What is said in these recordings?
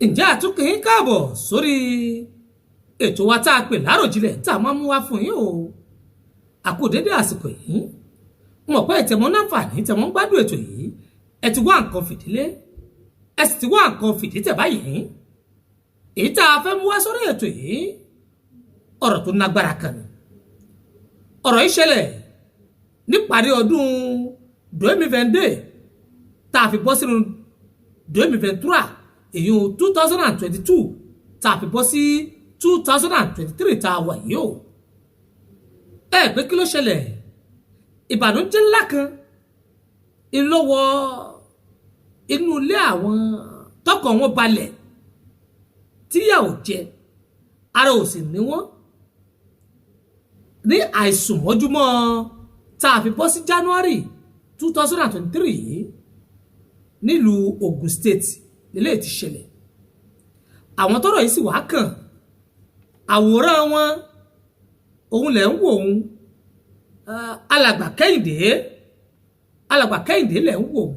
Ǹjẹ́ àtúnkì yín káàbọ̀ sórí ètò wa tá a pè láròjinlẹ̀ tá a máa mú wá fún yín o. Àkú dédé àsìkò yìí. Mọ̀ pé ìtẹ̀mọ́ náfààní tẹ̀mọ́ ń gbádùn ètò yìí. Ẹ ti wá nǹkan fìdílé, ẹ sì ti wá nǹkan fìdítẹ̀ báyìí. Èyí tá a fẹ́ mú wá sórí ètò yìí, ọ̀rọ̀ tó nágbára kan ni. Ọ̀rọ̀ yìí ṣẹlẹ̀ níparí ọdún 2022 tá a fi bọ́ sínú 2023, èyí 2022 tá a fi bọ́ sí 2023 tá a wà yìí o. Ẹ pé kí ló ṣẹlẹ̀? Ìbànújẹ́ ńlá kan ìlọ́wọ́ inú ilé àwọn tọkàn wọn balẹ̀, tíyà ò jẹ, ara ò sì ní wọ́n, ní àìsùn mọ́júmọ́ tá a fi bọ́ sí January 2023 yìí nílùú Ogun State lélẹ́yìí ti ṣẹlẹ̀. Àwọn tọ́rọ̀ yìí sì wá kàn, àwòrán wọn òun lẹ̀ ń wò òun. Alàgbà Kẹ́hìndé, Alàgbà Kẹ́hìndé lẹ̀ ń wò òun,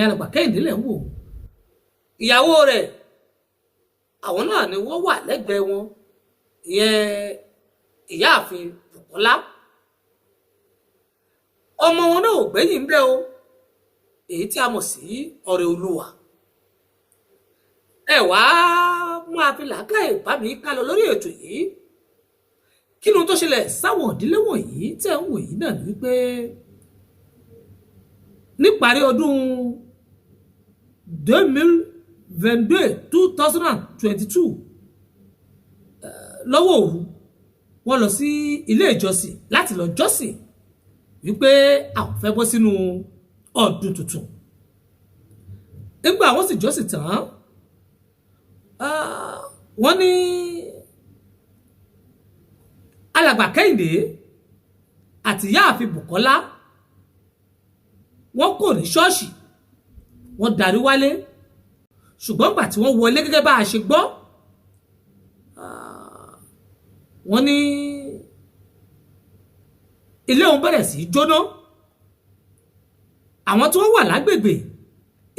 Alàgbà Kẹ́hìndé lẹ̀ ń wò òun. Ìyàwó rẹ̀, àwọn náà ni wọ́n wà lẹ́gbẹ̀ẹ́ wọn, ìyẹn Ìyáàfin Bùkọ́lá. Ọmọ wọn náà ò gbẹ́yìn ń bẹ́ o, èyí tí a mọ̀ sí Ọrẹ Olúwa. Ẹ wá máa fi làákàyè bá mi ká lọ lórí ètò yìí. Kí ni ohun tó ṣẹlẹ̀ sáwọn ìdílé wọ̀nyí tẹ̀ ń wò yìí náà ni wípé níparí ọdún 2022, 2022, lọ́wọ́ òru, wọ́n lọ sí ilé ìjọsìn láti lọ jọ́sìn wípé àwọn fẹ́ bọ́ sínú ọdún tuntun. Nígbà wọ́n sì jọ́sìn tán, wọ́n ní Alàgbà Kẹ́hìndé àti Ìyáàfin Bùkọ́lá, wọ́n kò ní ṣọ́ọ̀ṣì, wọ́n darí wálé. Ṣùgbọ́n gbà tí wọ́n wọlé, gẹ́gẹ́ bá a ṣe gbọ́, wọ́n ní ilé òun bẹ̀rẹ̀ sí í jóná. Àwọn tí wọ́n wà lágbègbè,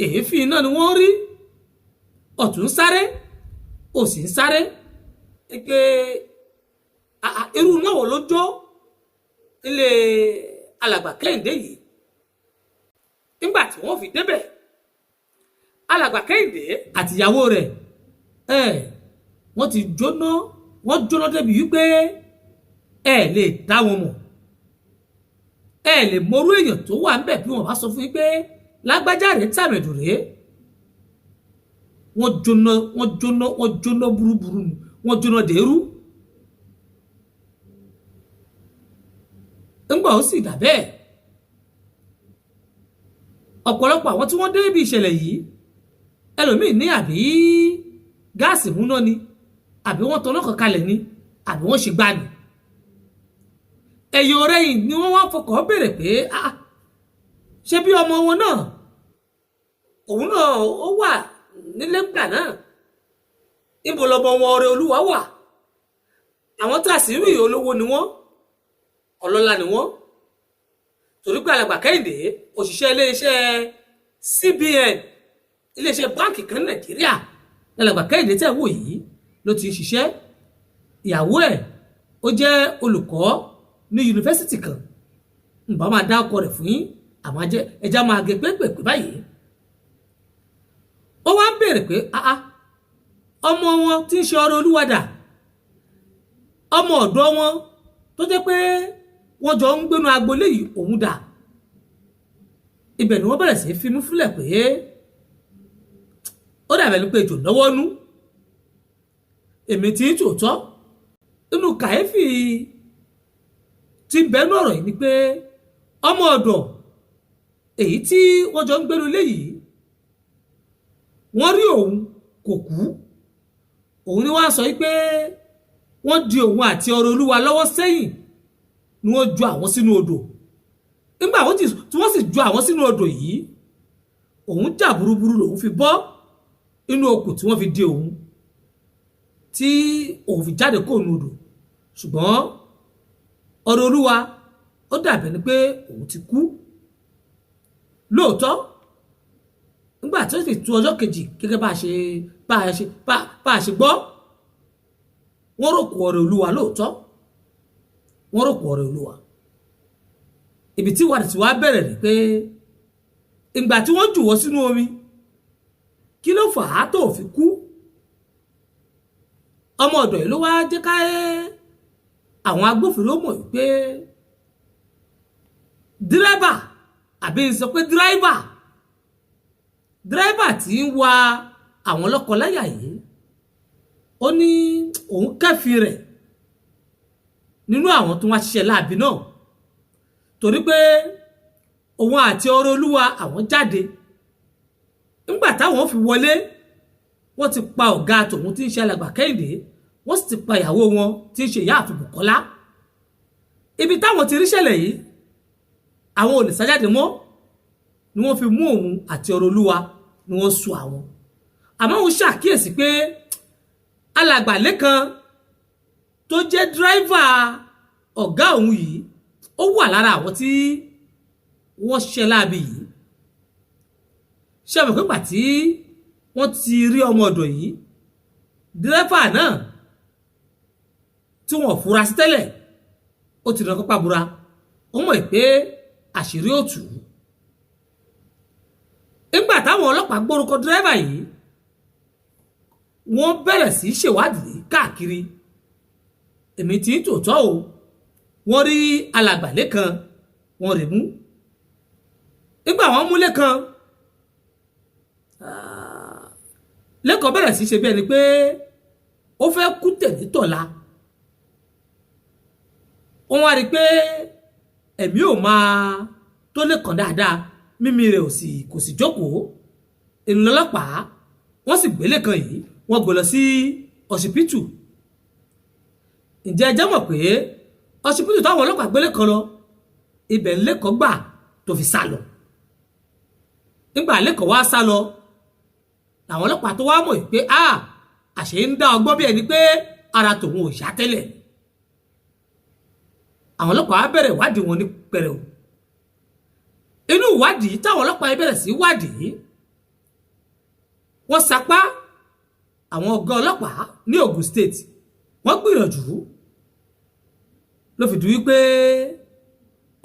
èéfín iná ni wọ́n rí, ọ̀tún ń sáré, òsì ń sáré pé irú náà wo ló jó ilé Alàgbà Kẹ́hìndé yìí. Nígbà tí wọ́n fi débẹ̀, Alàgbà Kẹ́hìndé àtìyàwó rẹ̀ ẹ̀ wọ́n ti jóná, wọ́n jóná débi wípé ẹ lè dá wọn mọ̀, ẹ lè mọrú èèyàn tó wà ńbẹ̀ bí wọ́n bá sọ fún yín pé lágbájá rèé, tàmẹ̀dù rèé. Wọ́n jóná, wọ́n jóná, wọ́n jóná burúburú ni, wọ́n jóná dèrú. Ńgbà ó sì dà bẹ́ẹ̀, ọ̀pọ̀lọpọ̀ àwọn tí wọ́n dé ibi ìṣẹ̀lẹ̀ yìí, ẹlòmíì ní àbí gáàsì múná ni, àbí wọ́n tọ́nà kan kalẹ̀ ni, àbí wọ́n ṣe gbá ni. Ẹ̀yìn ọ̀rẹ́yìn ni wọ́n wá fọkàn béèrè pé ṣé bí ọmọ wọn náà, òun náà ó wà nílé ńgbà náà, níbo lọmọ wọn Ọrẹ Olúwa wà? Àwọn tá a sì rí, olówó ni wọ́n, ọlọ́lá ni wọ́n, torí pé Alàgbà Kẹ́hìndé, òṣìṣẹ́ iléeṣẹ́ CBN, iléeṣẹ́ báǹkì kan ní Nàìjíríà, Alàgbà Kẹ́hìndé tẹ̀ wò yìí ló ti ń ṣiṣẹ́. Ìyàwó ẹ̀, ó jẹ́ olùkọ́ ní yunifásitì kan. Nbà máa dá ọkọ rẹ̀ fún yín, àmọ́ ẹja máa gé pépèpé báyìí. Ó wá ń béèrè pé ọmọ wọn tí ń ṣe Ọrẹ Olúwa dà, ọmọ ọ̀dọ́ wọn tó jẹ́ pé wọ́n jọ ń gbénu agboolé yìí, òun dà? Ibẹ̀ ni wọ́n bẹ̀rẹ̀ sí í fimú fúnlẹ̀ pé ó dàbẹ̀ ni pé ejò lọ́wọ́ nú. Èmi tí ń tòótọ́ nínú kàyéfì tí ń bẹnu ọ̀rọ̀ yìí ni pé ọmọ ọ̀dọ̀ èyí tí wọ́n jọ ń gbénu ilé yìí, wọ́n rí òun kò kú. Òun ni wọ́n á sọ pé wọ́n di òun àti Ọrẹ Olúwa lọ́wọ́ sẹ́yìn ni wọ́n ju àwọn sínú odò. Nígbà tí wọ́n sì ju àwọn sínú odò yìí, òun jà burúburú lòun fi bọ́ inú okùn tí wọ́n fi di òun, tí òun fi jáde kó nu odò. Ṣùgbọ́n Ọrẹ Olúwa, ó dàbẹ̀ ni pé òun ti kú lóòótọ́. Nígbà tí ó sì tu ọjọ́ kejì gẹ́gẹ́ bá a ṣe gbọ́, wọ́n ròkù ọ̀rẹ́ Olúwa lóòótọ́, wọ́n ròkù ọ̀rẹ́ Olúwa. Ibi tí ìwádìí ti wá bẹ̀rẹ̀ rí pé ìgbà tí wọ́n jù wọ́n sínú omi, kí ló fà á tó fi kú? Ọmọ ọ̀dọ̀ yìí ló wá jẹ́ ká àwọn agbófinró mọ̀ pé dírẹ́bà, àbí n sọ pé dírẹ́bà tí ń wa àwọn lọ́kọláya yìí, ó ní òun kẹ́fìn rẹ̀ nínú àwọn tó wá ṣiṣẹ́ láabi náà, torí pé òun àti ọ̀rẹ́ Olúwa àwọn jáde. Nígbà táwọn fi wọlé, wọ́n ti pa ọ̀gá tòun tí ń ṣe alàgbà Kẹ́hìndé, wọ́n sì ti pa ìyàwó wọn tí ń ṣe ìyáàfin Bùkọ́lá. Ibi táwọn ti ríṣẹ̀lẹ̀ yìí, àwọn ò lè sájáde mọ́, ni wọ́n fi mú òun àti ọ̀rẹ́ Olúwa ni wọ́n sọ àwọn. Àmọ́ òun ṣàkíyèsí pé alàgbà Lékan tó jẹ́ dírẹ́fà ọ̀gá òun yìí, ó wà lára àwọn tí wọ́n ṣiṣẹ́ láabi yìí. Ṣé ẹ mọ̀ pé pàtí wọ́n ti rí ọmọ ọ̀dọ̀ yìí, dírẹ́fà náà tí wọ́n fura sí tẹ́lẹ̀, ó ti rán pápá bura, ó mọ̀ pé àṣírí ò tú. Nígbà táwọn ọlọ́pàá gbórúkọ dírẹ́fà yìí, wọ́n bẹ̀rẹ̀ sí í ṣèwádìí káàkiri. Èmi tí ń tòótọ́ o, wọ́n rí alàgbà Lékan, wọ́n rí mú. Nígbà wọ́n mú Lékan, Lékan bẹ̀rẹ̀ sí í ṣe bí ẹni pé ó fẹ́ kú tẹ̀lé tọ̀la. Wọ́n wá rí i pé ẹ̀mí ò máa tó Lékan dáadáa, mímí rẹ̀ kò sì jókòó. Ìlọlọ́pàá wọ́n sì gbé Lékan yìí, wọ́n gbé lọ sí ọsibítù. Ǹjẹ́ ẹ jẹ́ mọ̀ pé ọsibítù táwọn ọlọ́pàá gbé Lékan lọ, ibẹ̀ Lékan gbà tó fi sá lọ. Nígbà Lékan wá sá lọ, làwọn ọlọ́pàá tó wá mọ̀ pé àṣé ń dá ọgbọ́n bí ẹni pé ara tòun ò yá tẹ́lẹ̀. Àwọn ọlọ́pàá wá bẹ̀rẹ̀ ìwádìí wọn ní pẹrẹu. Inú ìwádìí táwọn ọlọ́pàá yìí bẹ̀rẹ̀ sí wádìí, wọ́n sapá àwọn ọ̀gá ọlọ́pàá ní Ogun State, wọ́n gbìyànjú ló fi di wípé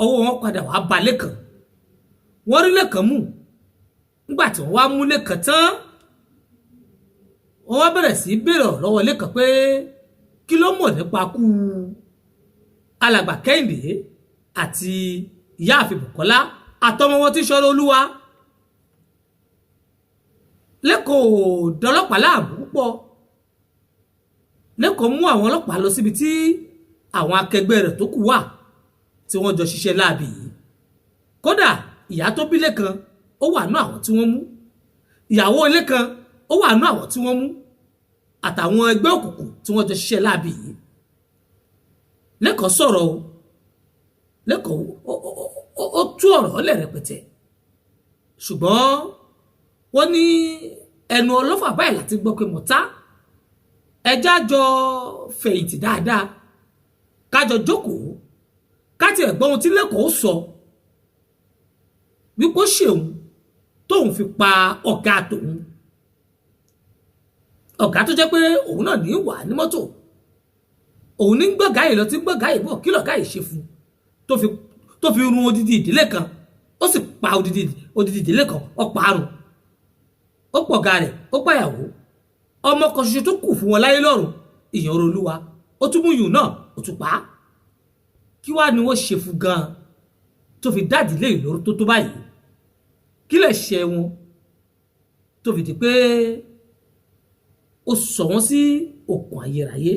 ọwọ́ wọn padà wá ba Lékan. Wọ́n rí Lékan mú. Nígbà tí wọ́n wá mú Lékan tán, wọ́n wá bẹ̀rẹ̀ sí béèrè ọ̀rọ̀ lọ́wọ́ Lékan pé kí ló mọ̀ nípa kú alàgbà Kẹ́hìndé àti ìyáàfin Bùkọ́lá àtọmọ wọn tí ń ṣọrọ Olúwa. Lékan ò dọlọ́pàá láàmú púpọ̀. Lékan mú àwọn ọlọ́pàá lọ síbi tí àwọn akẹgbẹ́ rẹ̀ tó kù wà tí wọ́n jọ ṣiṣẹ́ láabi yìí. Kódà ìyá tó bí Lékan ó wà nú àwọn tí wọ́n mú, ìyàwó Lékan ó wà nú àwọn tí wọ́n mú, àtàwọn ẹgbẹ́ òkùnkùn tí wọ́n jọ ṣiṣẹ́ láabi yìí. Lékan sọ̀rọ̀ o, Lékan ó tú ọ̀rọ̀ lẹ̀ rẹpẹtẹ, ṣùgbọ́n wọ́n ní ẹnu ọlọ́fà báyìí láti gbọ́ pé mọ̀tá ẹja jọ fẹ̀yìntì dáadáa, kájọ jókòó káti ẹ̀gbọ́n ohun tí Lékan ó sọ wípé ó ṣeun tóun fi pa ọ̀gá tòun, ọ̀gá tó jẹ́ pé òun náà ní wà ní mọ́tò, òun ní gbọ̀gá yìí lọ tí gbọ̀gá yìí bọ̀, kí lọ̀gá yìí ṣe fún tó fi run odidi ìdílé kan, ó sì pa odidi ìdílé kan, ó pa àrùn, ó pọ̀gá rẹ̀, ó pàyàwó, ọmọ kan ṣoṣo tó kù fún wọn láyé lọ́run, ìyẹn Olúwa, ó tún mú yùn náà, ó tún pa á. Kí wàá ni wọ́n ṣe fún gan-an tó fi dádìí lé ìloro tó tó báyìí? Kí lè ṣe wọn tó fi di pé ó sọ wọ́n sí òkun ayérayé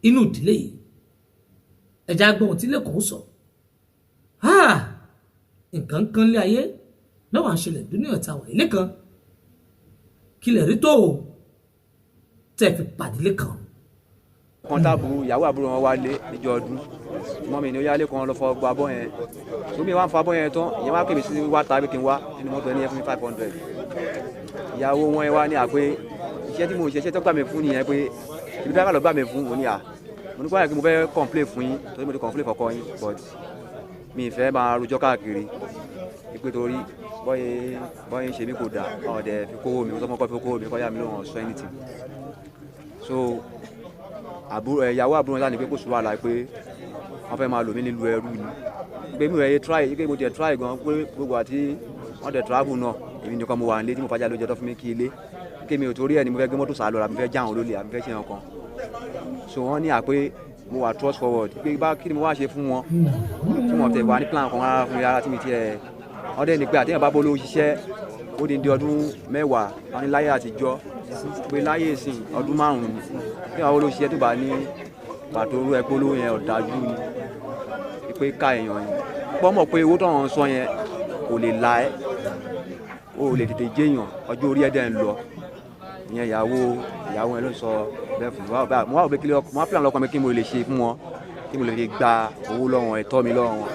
inú ìdílé yìí? Ẹ̀já gbọ́n tí Lékan sọ. Nǹkan kan lé ayé mẹ́wàá ń ṣẹlẹ̀ dúnú ọ̀tá wà ilé kan. Kí lè rí tó o tẹ́ fi pàdé Lékan? Kan táàbù ìyàwó àbúrò wọn wá lé níjọ́ ọdún, mọ́ mi ní ó yá Lékan lọ fọ gba abọ́ yẹn. Tó mi wá ń fọ abọ́ yẹn tán, ìyẹn wá pè mí sí wá tàbí kí n wá nínú mọ́tò ẹni yẹn fún mi 500. Ìyàwó wọn yẹn wá ní àpé iṣẹ́ tí mo ṣe, iṣẹ́ tó gbà mí fún nìyẹn, pé ibi dáká lọ gbà mí fún òní à. Mo ní kó wáyé kí mo fẹ́ complain fún yín, torí mo ti complain fọkọ yín, but mi ì fẹ́ máa rojọ́ káàkiri. Ìpè torí bọ́yé ń ṣe mí kò dà, ọ̀dẹ̀ fi kówó mi, mo sọ fún ọkọ fi kówó mi, kọ́ yá mi lóhùn ọ̀sọ́ anything. So àbúrò ìyàwó àbúrò wọn sáà ní pé kò sí wàhálà pé wọ́n fẹ́ máa lò mí nílùú ẹrú ni. Pé mi ò yẹ try, pé mo tiẹ̀ try gan pé gbogbo àti wọ́n tẹ̀ travel náà, èmi nìkan mo wà nílé tí mo fàjà lóúnjẹ tó fún mi kí ilé. Kí mi ò torí ẹ̀ ni mo fẹ́ gbé mọ́tò sá lọ, àbí mo fẹ́ já àwọn olólè, àbí mo fẹ́ ṣe nǹkan. So wọ́n ní à pé mo wà trust forward pé bá kí ni mo wá ṣe fún wọn tí wọ́n tẹ̀ wá ní plan kan rárá fún mi rárá tí mi tiẹ̀. Wọ́n dẹ̀ ní pé àtẹ̀yìn bá bọ́ lówó ṣiṣẹ́ ó di ọdún 10 wọ́n ní láyé àtijọ́ pé láyé ìsìn ọdún 5 ni kí wọ́n lówó ṣiṣẹ́ tó bá ní pàtó orú ẹ pé olówó yẹn ọ̀dájú ni pé ká èèyàn ni. Pọ́ mọ̀ pé owó tó ń sọ yẹn kò lè la ẹ́, o lè tètè jẹ́yàn, ọjọ́ orí ẹ̀ dẹ̀ ń lọ. Ìyẹn ìyàwó yẹn ló sọ bẹ́ẹ̀ fún mi. Mo wá wò pé kí ló, mo wá plan lọ́kàn mi kí mo lè ṣe fún wọn, kí mo lè fi gba owó lọ́wọ́ wọn, ẹ̀tọ́ mi lọ́wọ́ wọn,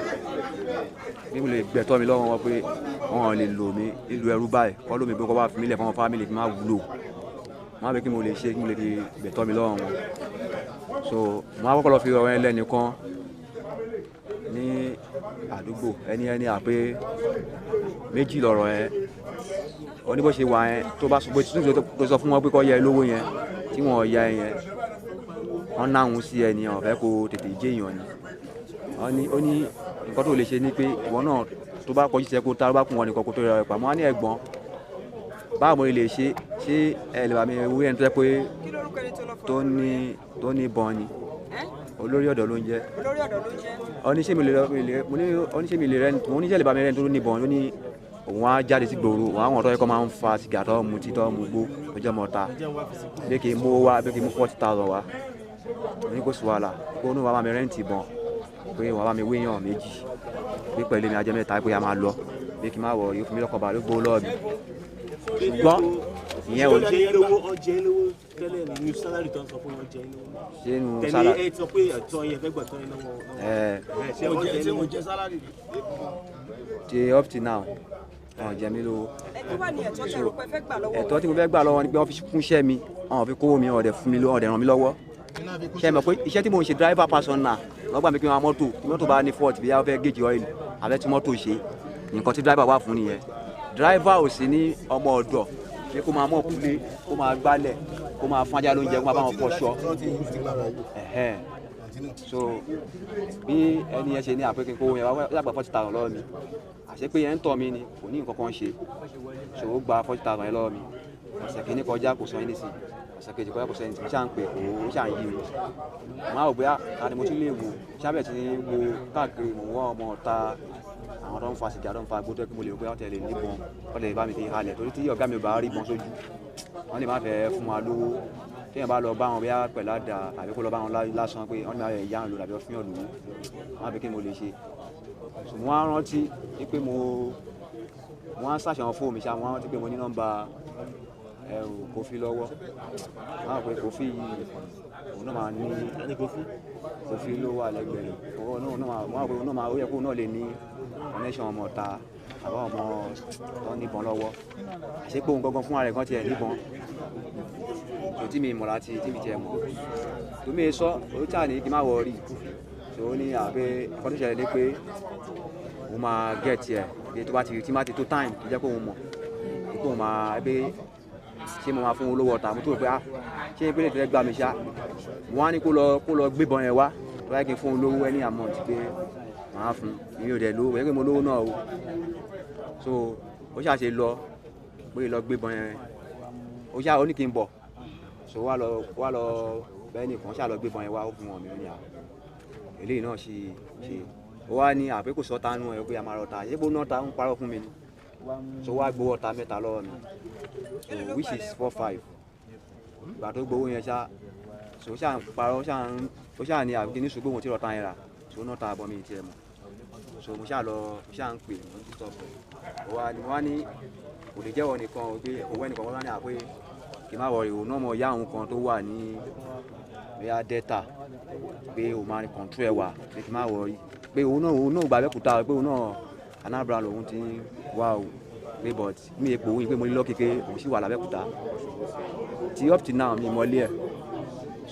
kí mo lè gbẹ̀tọ́ mi lọ́wọ́ wọn pé wọn ò lè lò mí nílùú ẹrú báyìí, kọ́ lómi bí kò bá fi mí lẹ̀ fún wọn family kí n má wúlò. Mo wá wò pé kí mo lè ṣe kí mo lè fi gbẹ̀tọ́ mi lọ́wọ́ wọn. So mo wá kọ́kọ́ lọ fi ọ̀rọ̀ yẹn lẹ́nìkan ní àdúgbò, ẹni à pé méjì lọ̀rọ̀ yẹn. Ó ní bó ṣe wà yẹn, tó bá sọ pé tó sọ fún wọn pé kó yẹ lówó yẹn, tí wọn ò yá ẹ yẹn, wọ́n náhùn sí ẹ ní ọ̀fẹ́ kó tètè jẹ́ èèyàn ni. Ó ní nǹkan tó lè ṣe ni pé ìwọ náà tó bá kọjú sí ẹ kó tá, tó bá kún wọn nìkan kó tó rẹ pa. Mo wá ní ẹ̀gbọ́n, báwo mo lè ṣe, ṣé ẹ lè bá mi wí ẹni tó jẹ́ pé tó ní ìbọn ni? Olórí ọ̀dọ́ ló ń jẹ́. Olórí ọ̀dọ́ ló ń jẹ́. Ó ní ṣé mi lè rẹ, mo ní, ó ní ṣé mi lè rẹ, mo ní ṣé lè bá mi rẹ ẹni tó ní ìbọn, ó ní òun á jáde sí gbòòrò, òun àwọn ọ̀dọ́ yẹn kọ́ máa ń fa sìgá tó mu tí tó mu gbó ọjọ́ mọ́ta. Bí kì í mú wá, bí kì í mú 40,000 wá. Mo ní kó sì wàhálà, kó ní wàá bá mi rẹ́ǹtì ìbọn, pé wàá bá mi wéyàn méjì, pé pẹ̀lú èmi ajẹ́ mẹ́ta pé a máa lọ, bí kì í má wọ̀ yóò fún mi lọ́kọ̀ bá ló gbó lọ́ọ̀ mi. Ṣùgbọ́n ìyẹn ò Ọjẹ́ lówó, ọjẹ́ lówó tẹ́lẹ̀ ní sálárì tó ń sọ fún ọjẹ́ lówó. Ṣé inú Tẹ̀lé sálárì? ẹ sọ pé ẹ̀tọ́ yẹn fẹ́ gbà tọ́ yẹn lọ́wọ́. Ẹ. Ṣé ọjẹ́ lówó? Ṣé sálárì ni? Till up till now, wọn jẹ mí lówó. Ẹ kí wà ní ẹ̀tọ́ tẹ́ rò pé fẹ́ gbà lọ́wọ́? Ẹ̀tọ́ tí mo fẹ́ gbà lọ́wọ́ ni pé wọ́n fi kún iṣẹ́ mi, wọ́n fi kówó mi, wọ́n dẹ̀ fún mi lówó, wọ́n dẹ̀ ràn mí lọ́wọ́. Ṣé ẹ mọ̀ pé iṣẹ́ tí mò ń ṣe driver person náà, lọ́gbà mi kí wọ́n mọ́tò, tí mọ́tò bá ní fault bí wọ́n fẹ́ gauge oil, àbẹ́ tí mọ́tò ṣe, nǹkan tí driver wà fún nìyẹn. Driver ò sí ní ọmọ ọ̀dọ̀ pé kó máa mọ̀ kúlé, kó máa gbálẹ̀, kó máa fún ajá lóúnjẹ, kó máa bá wọn fọṣọ. So bí ẹni yẹn ṣe ní àpé kí n kó yẹn wá lágbà 40,000 lọ́wọ́ mi, àṣé pé yẹn ń tọ̀ mí ni, kò ní nǹkan kan ṣe. So ó gba 40,000 yẹn lọ́wọ́ mi. Ọ̀sẹ̀ kìíní kọjá kò sọ anything, ọ̀sẹ̀ kejì kọjá kò sọ anything, mo ṣáà ń pè kó ó ṣáà ń yí mi. Mo á rò pé ta ni mo tún lè wò, ṣáà bẹ̀rẹ̀ sí ní wo káàkiri, mò ń wá ọmọ ọ̀ta àwọn tó ń fa sìgá tó ń fa igbó tó yẹ kí mo lè rò pé wọ́n tẹ̀lé níbọn, wọ́n lè bá mi fi halẹ̀ torí tí ọ̀gá mi ò bá rí ìbọn sójú, wọ́n lè má fẹ́ fún wa lówó. Téèyàn bá lọ bá wọn bóyá pẹ̀lú àdá àbí kó lọ bá wọn lásán pé wọ́n ní máa yá wọn lò àbí wọ́n fún yàn lówó, wọ́n á fi kí mo lè ṣe. So mo wá rántí pé mo wá ń ṣàṣàyàn fóònù mi ṣá, mo wá rántí pé mo ní nọ́mbà Kofi lọ́wọ́. Wọ́n á rò pé Kofi yìí òun náà máa ní Kofi ló wà lẹ́gbẹ̀ẹ́ rẹ̀. Òun náà máa, wọ́n á rò pé òun náà máa, ó yẹ kó náà lè ní connection ọmọ ọ̀ta àbá ọmọ tó níbọn lọ́wọ́. Àṣé pé òun gangan fúnra rẹ̀ gan tiẹ̀ níbọn. So tí mi mọ̀ láti, tí mi tiẹ̀ mọ̀. Tó mi sọ, ó tà ní kí n má wọrí. So ó ní à pé nǹkan tó ṣẹlẹ̀ ni pé òun máa get ẹ̀ pé tó bá ti, tí má ti tó time tó jẹ́ pé òun mọ̀. Pé òun máa pé ṣé mo máa fún un lówó ọ̀tá, mo tó rò pé á ṣé pé lè fẹ́ gbà mí ṣá. Mo wá ní kó lọ gbébọn yẹn wá, tó bá yẹ kí n fún un lówó any amount pé màá fún un. Èmi ò dẹ̀ lówó, kò yẹ pé mo lówó náà o. So ó ṣáà ṣe lọ pé lọ gbébọn yẹn. Ó ṣáà ó ní kí n bọ̀. So wá lọ bẹ́ẹ̀ nìkan ṣáà lọ gbébọn yẹn wá, ó fún wọn mi ní à. Eléyìí náà ṣe ṣe. Ó wá ní àpé kò sọ́ta nú ẹ pé a máa rọta. Ṣé bó náà ta ń parọ́ fún mi ni? So wá gbowó ọta mẹ́ta lọ́wọ́ mi. So which is 4,500. Ìgbà tó gbowó yẹn ṣá, so ó ṣáà ń parọ́, ó ṣáà ní àbí ní ṣùgbọ́n òun ti rọta yẹn rà. So ó náà ta àbọ̀ mi tiẹ̀ mọ̀. So mo ṣáà lọ, mo ṣáà ń pè, mo ń stop ẹ̀. Ó wá ní, mo wá ní kò lè jẹ́wọ́ nìkan o pé òun ẹnìkan wọ́n wá ní àpé kì í má wọrí, òun náà mọ ìyá òun kan tó wà ní bóyá Delta pé òun máa control ẹ̀ wá pé kì í má wọrí. Pé òun náà gba Abẹ́òkúta pé òun náà Anambra lòun ti wá o pé but mi èpò òun pé mo ní lọ́kì pé òun sì wà lábẹ́òkúta. Tí up till now mi mọ́lé ẹ̀.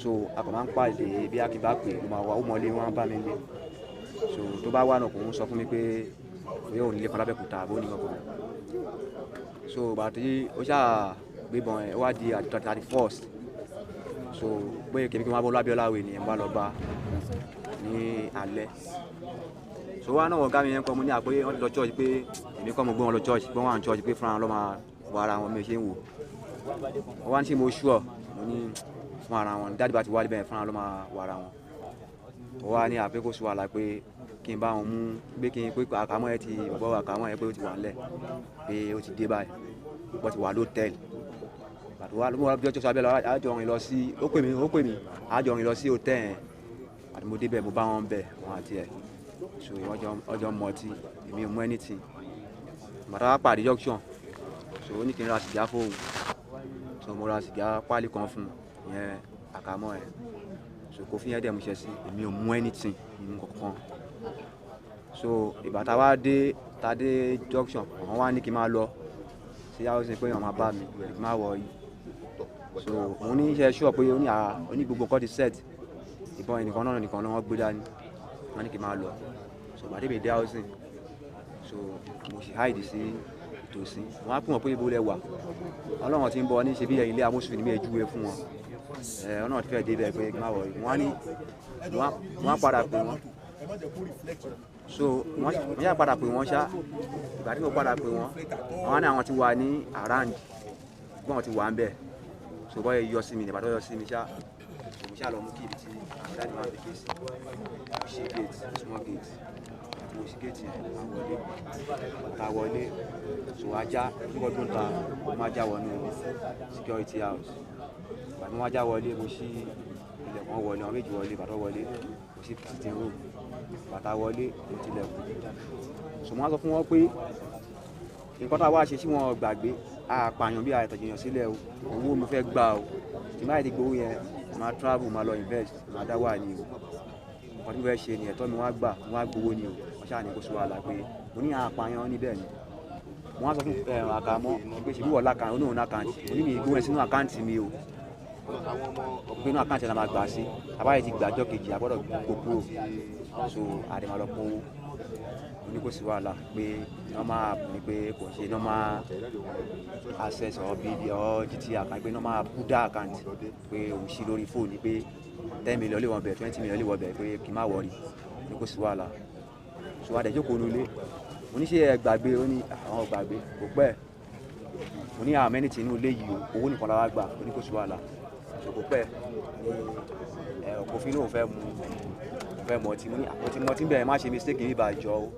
So a kàn máa ń pàdé bí a kì í bá pè, mo máa wá, ó mọ́lé, wọ́n á bá mi lé. So tó bá wà náà kò ń sọ fún mi pé Bóyá òun nílé kan lábẹ́kúta àbó ní kankan. So bàtí ó ṣáà gbébọn ẹ̀, ó wá di 31st. So pé kèmí kí wọ́n bọ́ lábíọ́lá wẹ̀ ni ẹ̀ ń bá lọ bá ní alẹ́. So wá náà ọ̀gá mi yẹn kọ́ mo ní àpé wọ́n ti lọ church, pé èmi kọ́ mo gbé wọn lọ church, pé wọ́n wà ní church, pé fúnra wọn lọ́ máa wọ ara wọn mi ṣe ń wò. Wọ́n wá ní ṣe mo ṣúọ̀, mo ní fún ara wọn, dáàdì bá ti wálé bẹ́ẹ̀ fúnra wọn lọ́ máa wọ ara wọn. Wọ́n wá ní àpé kò sí wàhálà, pé kí n bá wọn mú, pé kí n pé àkàmọ́ ẹ ti bọ́, àkàmọ́ ẹ pé ó ti wà ńlẹ̀, pé ó ti dé báyìí, wọ́n ti wà lótẹ́ẹ̀lì. Pàtó wá ló mú ọjọ́ sọ abẹ́lẹ̀, àjọ rìn lọ sí, ó pè mí, àjọ rìn lọ sí hòtẹ́ẹ̀ yẹn. Àti mo débẹ̀, mo bá wọn bẹ̀, wọn àti ẹ̀. So ọjọ́ mọtí, èmi ò mú anything. Bàtà wá pàdé junction, so ó ní kí n ra sìgá fóun. So mo ra sìgá páálí kan fún un, ìyẹn àkàmọ́ ẹ̀. So kò fi yẹn dẹ̀ mú iṣẹ́ sí, èmi ò mú anything, mi mú kankan. So ìgbà tá a wá dé, tá a dé junction, àwọn wá ní kí n máa lọ sí housing, pé wọ́n máa bá mi, kí n má wọ̀ yìí. So òun ní iṣẹ́ sure pé ó ní à ó ní gbogbo nǹkan ti set, ìbọn ẹnìkan náà nìkan náà wọ́n gbé dání, wọ́n ní kí n máa lọ. So ìgbà tèmi dé housing, so mo sì hide sí ìtòsí. Wọ́n á pè wọ́n pé ibo lẹ wà, Ọlọ́run ti ń bọ̀ ní ṣe bí ẹ̀yìn ilé amósùn ní mi ẹ̀ júwe fún wọn ẹ̀, Ọlọ́run ti fẹ́ dé bẹ́ẹ̀ pé kí n má wọ̀ yìí. Wọ́n á ní wọ́n á padà pè wọ́n. So wọ́n yà padà pè wọ́n ṣá. Ìgbà tí mo padà pè wọ́n, wọ́n á ní àwọn ti wà ní around, bí wọ́n ti wà ń bẹ̀. So bọ́ yẹ yọ sí mi, ìgbà tó yọ sí mi ṣá, mo ṣá lọ mú kí ibi tí àwọn dáàdì máa ń fi kí sí. Mo ṣí gate, small gate. Àti mo ṣí gate yẹn, a wọlé, ta wọlé. So ajá nígbà tó ń ta, mo máa já wọnú security house. Ìgbà tí mo máa já wọlé, mo ṣí ilẹ̀kùn, wọlé, àwọn méjì wọlé. Ìgbà tó wọlé, mo ṣí sitting room. Ìgbà tá wọlé, mo tilẹ̀kùn. So mo wá sọ fún wọn pé nǹkan tá a wá ṣe sí wọn gbàgbé àpààyàn bí àtẹ̀jìyàn sílẹ̀ o, owó mo fẹ́ gbà o. Tí báyìí ti gbowó yẹn, máa travel, máa lọ invest, máa dá wà ní o. Nǹkan tí mo fẹ́ ṣe ni ẹ̀tọ́ mi wá gbà, mo wá gbowó ni o. Wọ́n ṣáà ní kó sọ wàhálà pé mo ní àpààyàn níbẹ̀ ni. Mo wá sọ fún ẹ àkàmọ́ pé ṣèbí wọ́n lákàntì, ó ní òun lákàntì. Mo ní mi ìgbóhùn ẹ̀ sínú account mi o, pé inú account la máa gbà sí. Àbáyé ti gbàjọ́ kejì, a gbọ́dọ̀ kó kúrò. So àdèmà lọ pọ́n owó. Mo ní kò sí wàhálà, pé normal app ni, pé kò ṣe normal Access or BB or GT account, pé normal Kuda account, pé òun ṣí lórí fóònù, pé 10 million lè wọ́n bẹ̀, 20 million lè wọ́n bẹ̀, pé kí n má worry ní, kò sí wàhálà. So adẹ̀jókòó nulẹ̀. Mo ní ṣé ẹ gbàgbé? Ó ní àwọn ò gbàgbé. Kò pẹ́, mo ní àwọn mẹ́nìtì inú ilé yìí o, owó nìkan la wá gbà. Ó ní kò sí wàhálà. So kò pẹ́ ní ẹ Kofi lóun fẹ́ mu, òun fẹ́ mọtí. Mo ní àpótí mọtí bẹ́ẹ̀, má ṣe mistake yìí bá jọ o.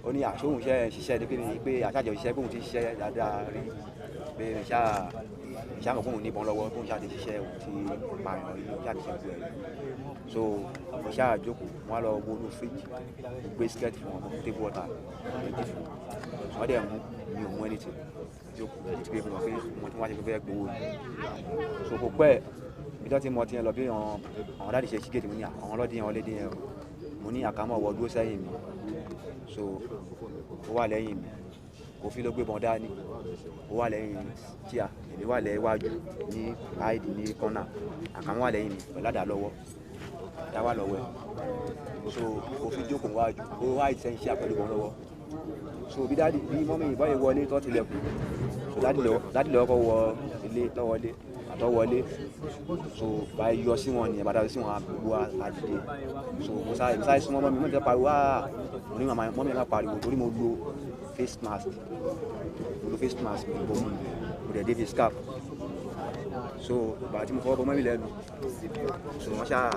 Ó ní àṣóhun iṣẹ́ ṣiṣẹ́ ní pé àṣàjọ ṣiṣẹ́, pé òun ti ṣiṣẹ́ dáadáa rí, pé ṣáà ṣáà mọ̀ pé òun níbọn lọ́wọ́, pé òun ṣáà ti ṣiṣẹ́, òun ti pààyàn rí, òun ṣáà ti ṣe gbogbo ẹ̀ rí. So mo ṣáà jókòó, mo wá lọ wo inú fridge, mo gbé skirt fún wọn, mo fún table water méjì fún wọn. Wọ́n dẹ̀ mú, mi ò mú anything. Jókòó tí pé mo mọ̀ pé mo tún wá ṣe pé fẹ́ gbowó ni. So kò pẹ́, ibi tí wọ́n ti mọ ọtí yẹn lọ, bí àwọn daddy ṣe ṣí gate, mo ní àwọn ọlọ́dún yẹn wọlé dé yẹn o. Mo ní àkámọ̀ wọ dúró sẹ́yìn mi. So ó wà lẹ́yìn mi, Kofi ló gbé bọn dání, ó wà lẹ́yìn tíà, èmi wà lẹ́wájú ní hide ní corner, àkámọ̀ wà lẹ́yìn mi pẹ̀lú àdá lọ́wọ́, àdá wà lọ́wọ́ ẹ̀. So Kofi jókòó wájú, ó hide sẹ́yìn tíà pẹ̀lú bọn lọ́wọ́. So bí daddy, bí mummy báyìí wọlé tó tilẹ̀kùn, so daddy lọ́wọ́ kọ́ wọ ilé lọ́wọ́lé àtọ́ wọlé. So báyìí yọ sí wọn nìyẹn, bàtà sí wọn, gbogbo àdìde. So mo sáré súnmọ́ mummy, mummy ti pariwo, "Ah!" Mo ní màmá, mummy má pariwo, torí mo lo face mask, mo lo face mask mi bọ́, mo dẹ̀ dé face cap. So bàtà tí mo fọwọ́ bọ mummy lẹ́nu, so wọ́n ṣáà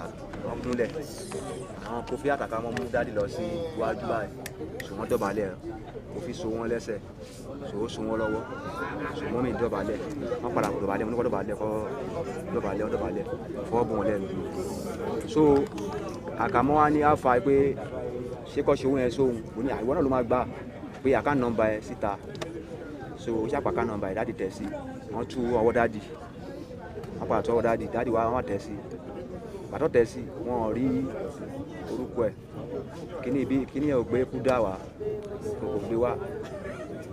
wọ́n kúnlẹ̀. Àwọn Kofi àtàkà wọn mú daddy lọ sí iwájú báyìí. So wọ́n dọ̀bálẹ̀, Kofi so wọ́n lẹ́sẹ̀, so ó so wọ́n lọ́wọ́. So mummy dọ̀bálẹ̀, wọ́n padà dọ̀bálẹ̀. Mo ní kó dọ̀bálẹ̀, kó dọ̀bálẹ̀, wọ́n dọ̀bálẹ̀, fọwọ́ bọ̀ wọ́n lẹ́nu. So àkàmọ́ wa ní àfà pé ṣé kọ́ ṣe owó yẹn sóhun. Mo ní àìwọ́ náà ló máa gbà, pé account number ẹ síta. So ó ṣàpà account number ẹ, daddy tẹ̀ sí. Wọ́n tú ọwọ́ daddy, wọ́n padà tú ọwọ́ daddy, daddy wa wọ́n tẹ̀ sí. Bàtọ́ tẹ̀ sí, wọ́n rí orúkọ ẹ̀ kíní ibi kíní ẹ̀ ò gbé kú dá wa, kò gbé wá.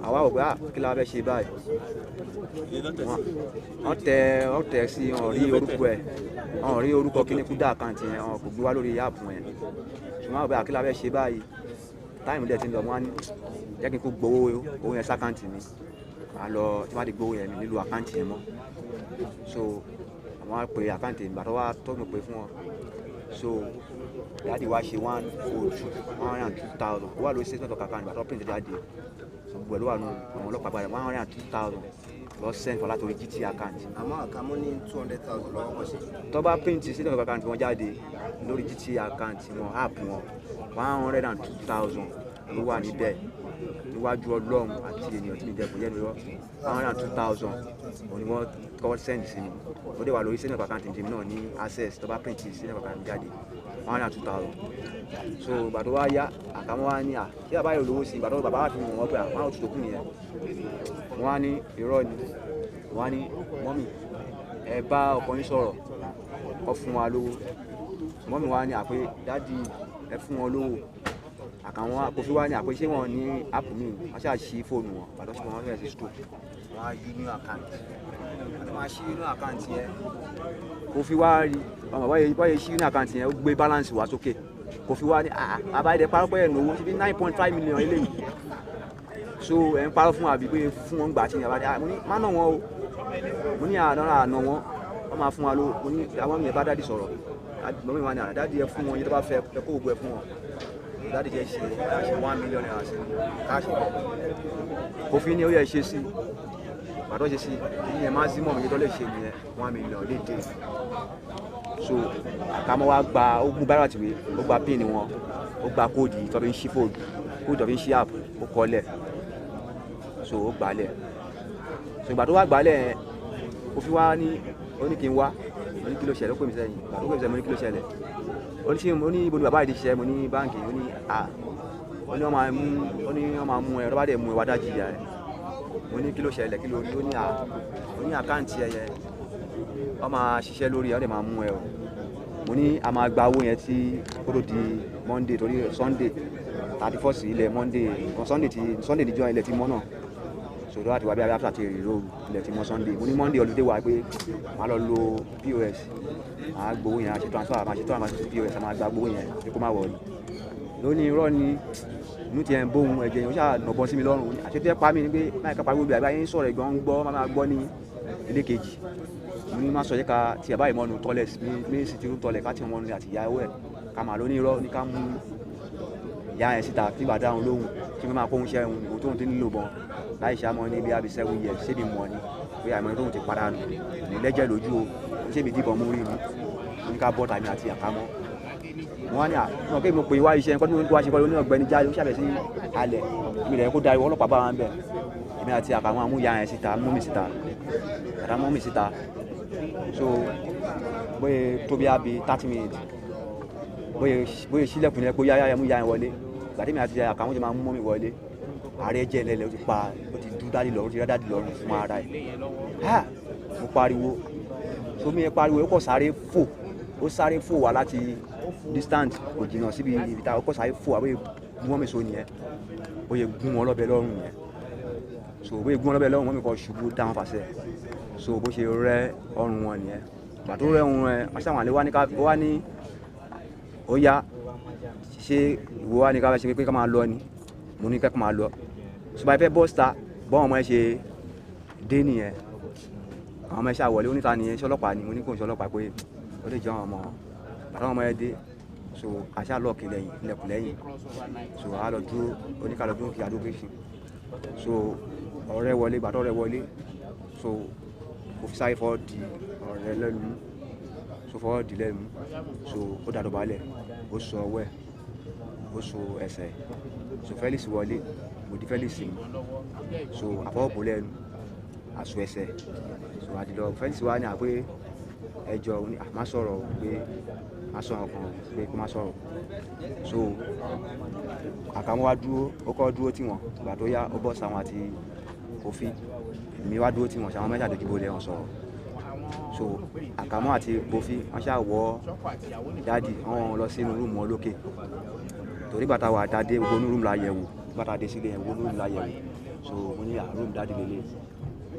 Àwa ò gbé à, kí la fẹ́ ṣe báyìí? Wọ́n tẹ̀ sí, wọ́n rí orúkọ ẹ̀, wọ́n rí orúkọ kíní kúdà account yẹn, wọ́n kò gbé wá lórí app yẹn. Ṣùgbọ́n àwọn òbí, à, kí la fẹ́ ṣe báyìí? Time dẹ̀ ti ń lọ. Wọ́n á ní Jẹ́ kí n kó gbowó owó yẹn sákàǹtì mi, màá lọ tí wọ́n ti gbowó yẹn mi nílò àkáǹtì yẹn mọ́. So àwọn á pe àkáǹtì mi bàtọ́ wá tó mi pè fún wọn. So dáàdi wá ṣe 102 102,000 ó wà lórí statement of account bàtọ́ print jáde. So gbogbo ẹ̀ ló wà nù àwọn ọlọ́pàá padà 102,000 lọ send for látòrí GT account. Àmọ́ àkàmọ́ ní 200,000 lọ́wọ́ kọ́ sí. Tó bá print statement of account wọn jáde lórí GT account wọn, app wọn, 102,000 ló wà níbẹ̀ níwájú Ọlọ́run àti ènìyàn tí mi jẹ kò yẹ mi rọ. 102,000 òun ni wọ́n kọ́ send sí mi. Ó dẹ̀ wà lórí statement of account tèmi náà ní access. Tó bá print statement of account jáde, 102,000. So ìgbà tó wá yá, àkàmọ́ wá ní à kí bàbá yóò lówó sí. Ìgbà tó bàbá wà fi wọ́n pé àwọn òtútù kù nìyẹn, wọ́n á ní irọ́ ni. Wọ́n á ní mọ́mì, ẹ bá ọkọ yín sọ̀rọ̀ kó fún wa lówó. Mọ́mì wa ní àpé dádì ẹ fún wọn lówó. Àkàwọn Kofi wá ní àpé ṣé wọn ní app mi. Wọ́n ṣáà ṣí fóònù wọn, pàtó sí wọn fẹ́ẹ́ sí stroke, wọ́n á yí new account, wọ́n máa ṣí new account yẹn. Kofi wá rí ọmọ báyìí ṣí new account yẹn, ó gbé balance wá sókè. Kofi wá ní bàbá ẹ̀dẹ̀ parọ́ pé ẹ̀ náwó síbi 9.5 million eléyìí, so ẹ̀ ń parọ́ fún àbí pé fún wọn gbà tí yàrá ní. Mo ní má nà wọn o, mo ní àná àná wọn, wọ́n máa fún wa lówó. Mo ní àwọn mi ẹ̀ bá dádì sọ̀rọ̀, mọ́mí wa ní àná dádì ẹ fún wọn yìí tó bá fẹ́ ẹ kó gbogbo ẹ fún wọn. Dádì jẹ́ ṣe 1 million naira sí káàṣì. Kofi ní ó yẹ ṣe sí pàtó ṣe sí ìyẹn maximum yìí tó lè ṣe nìyẹn, 1 million lè dé. So àkàmọ́ wa gba, ó mú báírà tìwé, ó gba pin wọn, ó gba kóòdì tó fi ń ṣí fóònù, kóòdì tó fi ń ṣí app, ó kọ́lẹ̀. So ó gbálẹ̀. So ìgbà tó wá gbálẹ̀ yẹn, Kofi wá ní ó ní kí n wá. Mo ní kí ló ṣẹlẹ̀? Ó pè mí sẹ́yìn. Ìgbà tó pè mí sẹ́yìn, mo ní kí ló ṣẹlẹ̀? Ó ní ṣé ó ní ibo ni bàbá yìí ti ṣiṣẹ́? Mo ní báǹkì. Ó ní à ó ní wọ́n máa mú, ó ní wọ́n máa mú ẹ, tó bá dẹ̀ mú ẹ wá dájú ìyá ẹ. Mo ní kí ló ṣẹlẹ̀, kí ló rí? Ó ní à ó ní àkáǹtì ẹ yẹn wọ́n máa ṣiṣẹ́ lórí ẹ, wọ́n dẹ̀ máa mú ẹ o. Mo ní a máa gba owó yẹn tí kó tó di Monday, torí Sunday 31st ilẹ̀ Monday nǹkan Sunday ti Sunday níjọ́ ilẹ̀ ti mọ́ náà. Sọ̀rọ̀ àti wà bí after ti rìn lóru ilẹ̀ ti mọ́ Sunday. Mo ní Monday holiday wà pé màá lọ lo POS, màá gbowó yẹn, àṣẹ transfer, màá ṣe transfer sí POS, màá gba gbowó yẹn pé kó má wọ̀ọ́lì. Lónìí irọ́ ni inú tiẹ̀ ń bóun ẹ̀jẹ̀ yẹn, ó ṣáà nàbọ́n sí mi lọ́rùn. Àṣẹ tó yẹ pa mí ni pé láì ká pariwo bí àbí ayé ń sọ̀rọ̀ ẹ̀gbọ́n ń gbọ́, máa gbọ́ ní ilé kejì. Mo ní má sọ yẹ ká tí ẹ̀ báyìí mọ́nu tọ́lẹ̀ mí sì ti rú tọ́lẹ̀ ká tí wọ́n mọ́nu àti ìyá ẹwẹ́ ká máa lóní irọ́ ní ká mú ìyá yẹn síta tí bàdá òun lóhùn tí wọ́n máa kóhun iṣẹ́ òun ìwò tóun ti nílò bọ́n láì ṣe àmọ́ ní bí abi 7 years ṣébi mọ̀ ni pé àìmọ̀ tóun ti padà nù ní lẹ́jẹ̀ lójú o, ṣébi dìbọn mú rí mi ní ká bọ́ tàmí àti àkámọ́. Mo wá ní à kí mo pè wá iṣẹ́ nǹkan tí mo wá ṣe kọ́ ló ní ọ̀gbẹ́ni jáde ó ṣàbẹ̀ sí alẹ̀ mi rẹ̀ kó darí ọlọ́pàá bá wa ń bẹ̀. Èmi àti àkàwọn amúyá yẹn síta, mú mi síta, àtà mú mi síta. So bóyá tó bí abi 30 minutes bóyá sílẹ̀kùn yẹn pé yáyá yẹn mú yá yẹn wọlé. Gbàdé mi àti àkàwọn jẹ máa mú mọ́ mi wọlé, ààrẹ jẹ́ ẹlẹ́lẹ́, ó ti pa, ó ti dú dádì lọ́rùn, ó ti rá dádì lọ́rùn fún ara ẹ̀. Ha! Mo pariwo, so mi yẹn pariwo, ó kọ̀ sáré fò, ó sáré fò wá láti distant kò jìnnà síbi ibi tá, ó kọ̀ sáré fò wá bóyá gún mọ́ mi so nìyẹn, bóyá gún wọn lọ́bẹ lọ́rùn yẹn. So bóyá gún wọn lọ́bẹ lọ́rùn, wọ́n mi kọ́ ṣubú dáhùn fàṣẹ. So bó ṣe rẹ́ ọrùn wọn nìyẹn. Gbà tó rẹ́ ọrùn ẹ, wọ́n ṣàwọn àlè wá ní ká wá ní ó yá ṣé ìwọ wá ní ká ṣe pé ká máa lọ ni. Mo ní ká máa lọ. So bá fẹ́ bọ́ síta, bọ́ ọmọ ẹ ṣe dé nìyẹn. Àwọn ọmọ ẹ ṣàwọlé oníta nìyẹn, ṣé ọlọ́pàá ni? Mo ní kò ń ṣe ọlọ́pàá pé ó lè jẹ́ àwọn ọmọ. Bàtà ọmọ ẹ dé, so àṣà lọ́ọ̀kì lẹ́yìn, ilẹ̀kùn lẹ́yìn. So a lọ dúró, oníkà lọ dúró kí adó kéṣin. So ọ̀rẹ́ wọlé, gbàtọ́ ọ̀rẹ́ wọlé, so kò fi sáré fọ́ di ọ̀rẹ́ lẹ́nu mú. So fọ́ di lẹ́nu mú, so ó dàdọ̀ balẹ̀, ó sọ ọwọ́ ẹ̀, ó so ẹsẹ̀. So Felix wọlé, mo di Felix mú. So àfọwọ́bò lẹ́nu, àso ẹsẹ̀. So àdìlọ Felix wá ní àpé ẹjọ́ ní àmá sọ̀rọ̀ pé má sọ̀rọ̀ kan pé kó má sọ̀rọ̀. So àkàmọ́ wá dúró, ó kọ́ dúró tí wọ́n, ìgbà tó yá ó bọ́ sáwọn àti Kofi. Èmi wá dúró tí wọ́n, ṣàwọn mẹ́ta dojú bolẹ̀ wọn sọ̀rọ̀. So àkàmọ́ àti Kofi wọ́n ṣáà wọ́ dádì, wọ́n lọ sínú rúùmù wọn lókè. Torí bàtà wà dádé gbogbo inú rúùmù la yẹ̀ wò, bàtà dé sílé yẹn gbogbo inú rúùmù la yẹ̀ wò. So mo ní à rúùmù dádì lélẹ̀,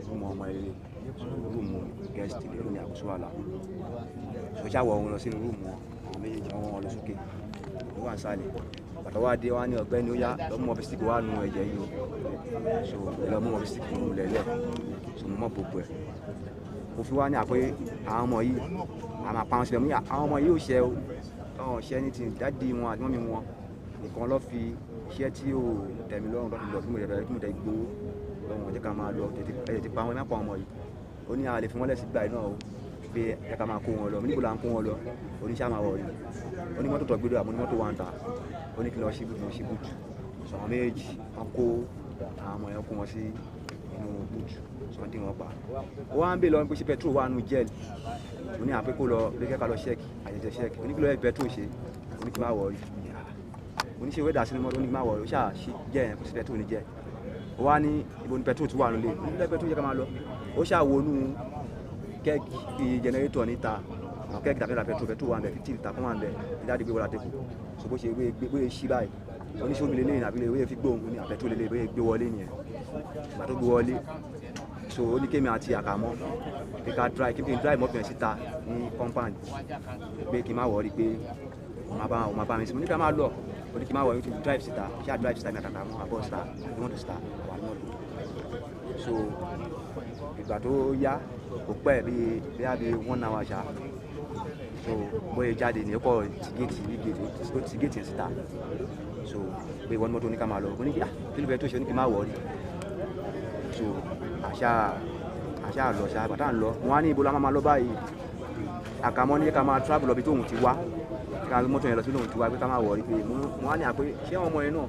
rúùmù ọmọ lélẹ̀, so rúùmù guest lélẹ̀ ló ní àkóso àlà. So ṣáà wọ́ wọn lọ sínú rúùmù wọn, àwọn méjèèjì wọ́n lọ sókè. Ló wà nísàlẹ̀. Bàtà wá dé wá ní ọ̀gbẹ́ni ó yá lọ mú mopping stick wá nu ẹ̀jẹ̀ yìí o. So ẹ lọ mú mopping stick nù lẹ́lẹ̀. So mo mọ̀ gbogbo ẹ̀. Mo fi wá ní àpé àwọn ọmọ yìí a máa pa wọn sílẹ̀. Mo ní àwọn ọmọ yìí ò ṣe o, wọn ò ṣe anything. Daddy wọn àti mummy wọn nìkan lọ́ fi iṣẹ́ tí ò tẹ̀mí lọ́rùn lọ́ fi lọ tí mo dẹ̀ tí mo dẹ̀ gbowó lọ́wọ́ jẹ́ ká máa lọ tètè ẹ̀ ti pa wọn, ẹ má pa ọmọ yìí. Ó ní a lè fi wọ́n lẹ̀ sí gbà yìí náà o, pé ẹ ká máa kó wọn lọ. Mo ní kó la ń kó wọn lọ. Oníṣẹ́ àmà wọ̀ rí. Ó ní mọ́tò tó gbé dọ̀, àmọ́ ní mọ́tò wà ń ta. Ó ní kí lọ ṣí boot, mo ṣí boot. So àwọn méjèèjì wọ́n kó àwọn ọmọ yẹn, kó wọn sí inú boot, so wọ́n dín wọn pa. Ó wá ń bè lọ pé ṣé petrol wà nínú gel. Mo ní àpé kó lọ pé kẹ́ka lọ check, àjẹjẹ check. Ó ní kí ló yẹ petrol ṣe. Mo ní kí má worry. Mo ní ṣe wẹ́dà sínú mọ́tò. Ó ní kí má worry. Ó ṣáà ṣí gel yẹn, kò sí petrol ní gel. Ó wá ní ibo ni petrol tún wà nílé. Mo ní petrol yẹ ká máa lọ. Ó ṣáà wọnú keg generator níta, àwọn keg tàbí ra petrol, petrol wà ń bẹ̀, 50 litre kan wà ń bẹ̀ ní daddy gbé wọlé àtẹkù. So bó ṣe wé gbé bóyá ṣí báyìí, oníṣòwò mi lélẹ́yìn àbí wéyẹ fi gbóhùn ní petrol lélẹ́yìn, bóyá gbé wọlé nìyẹn. Ìgbà tó gbé wọlé, so ó ní kémi àti àkàmọ́ pé ká drive, kí n drive mọ́tò yẹn síta ní compound, pé kí n má worry, pé òun máa bá mi sí. Mo ní ká máa lọ. Ó ní kí n má worry, kí n drive síta. Ṣé à drive síta ní àtàkàmọ́ àbọ̀ síta àbí mọ́tò síta wà ní mọ́tò. So ìgbà tó yá, kò pẹ́ bí one hour ṣá. So bóyá jáde ní ọkọ̀ ti géètì ní géètì, ó ti géètì yẹn síta. So pé wọ́n ní mọ́tò ní ká máa lọ. Mo ní kí ah, kí ló fẹ́ tó ṣe? Ó ní kí n má worry. So àṣà lọ ṣá. Bàtà ń lọ, mo wá ní ibo la máa lọ báyìí? Àkàmọ́ ní ká máa travel lọ bí tóun ti wá, ká mọ́tò yẹn lọ sí tóun ti wá, pé ká máa worry. Pé mo wá ní àpé ṣé àwọn ọmọ yẹn náà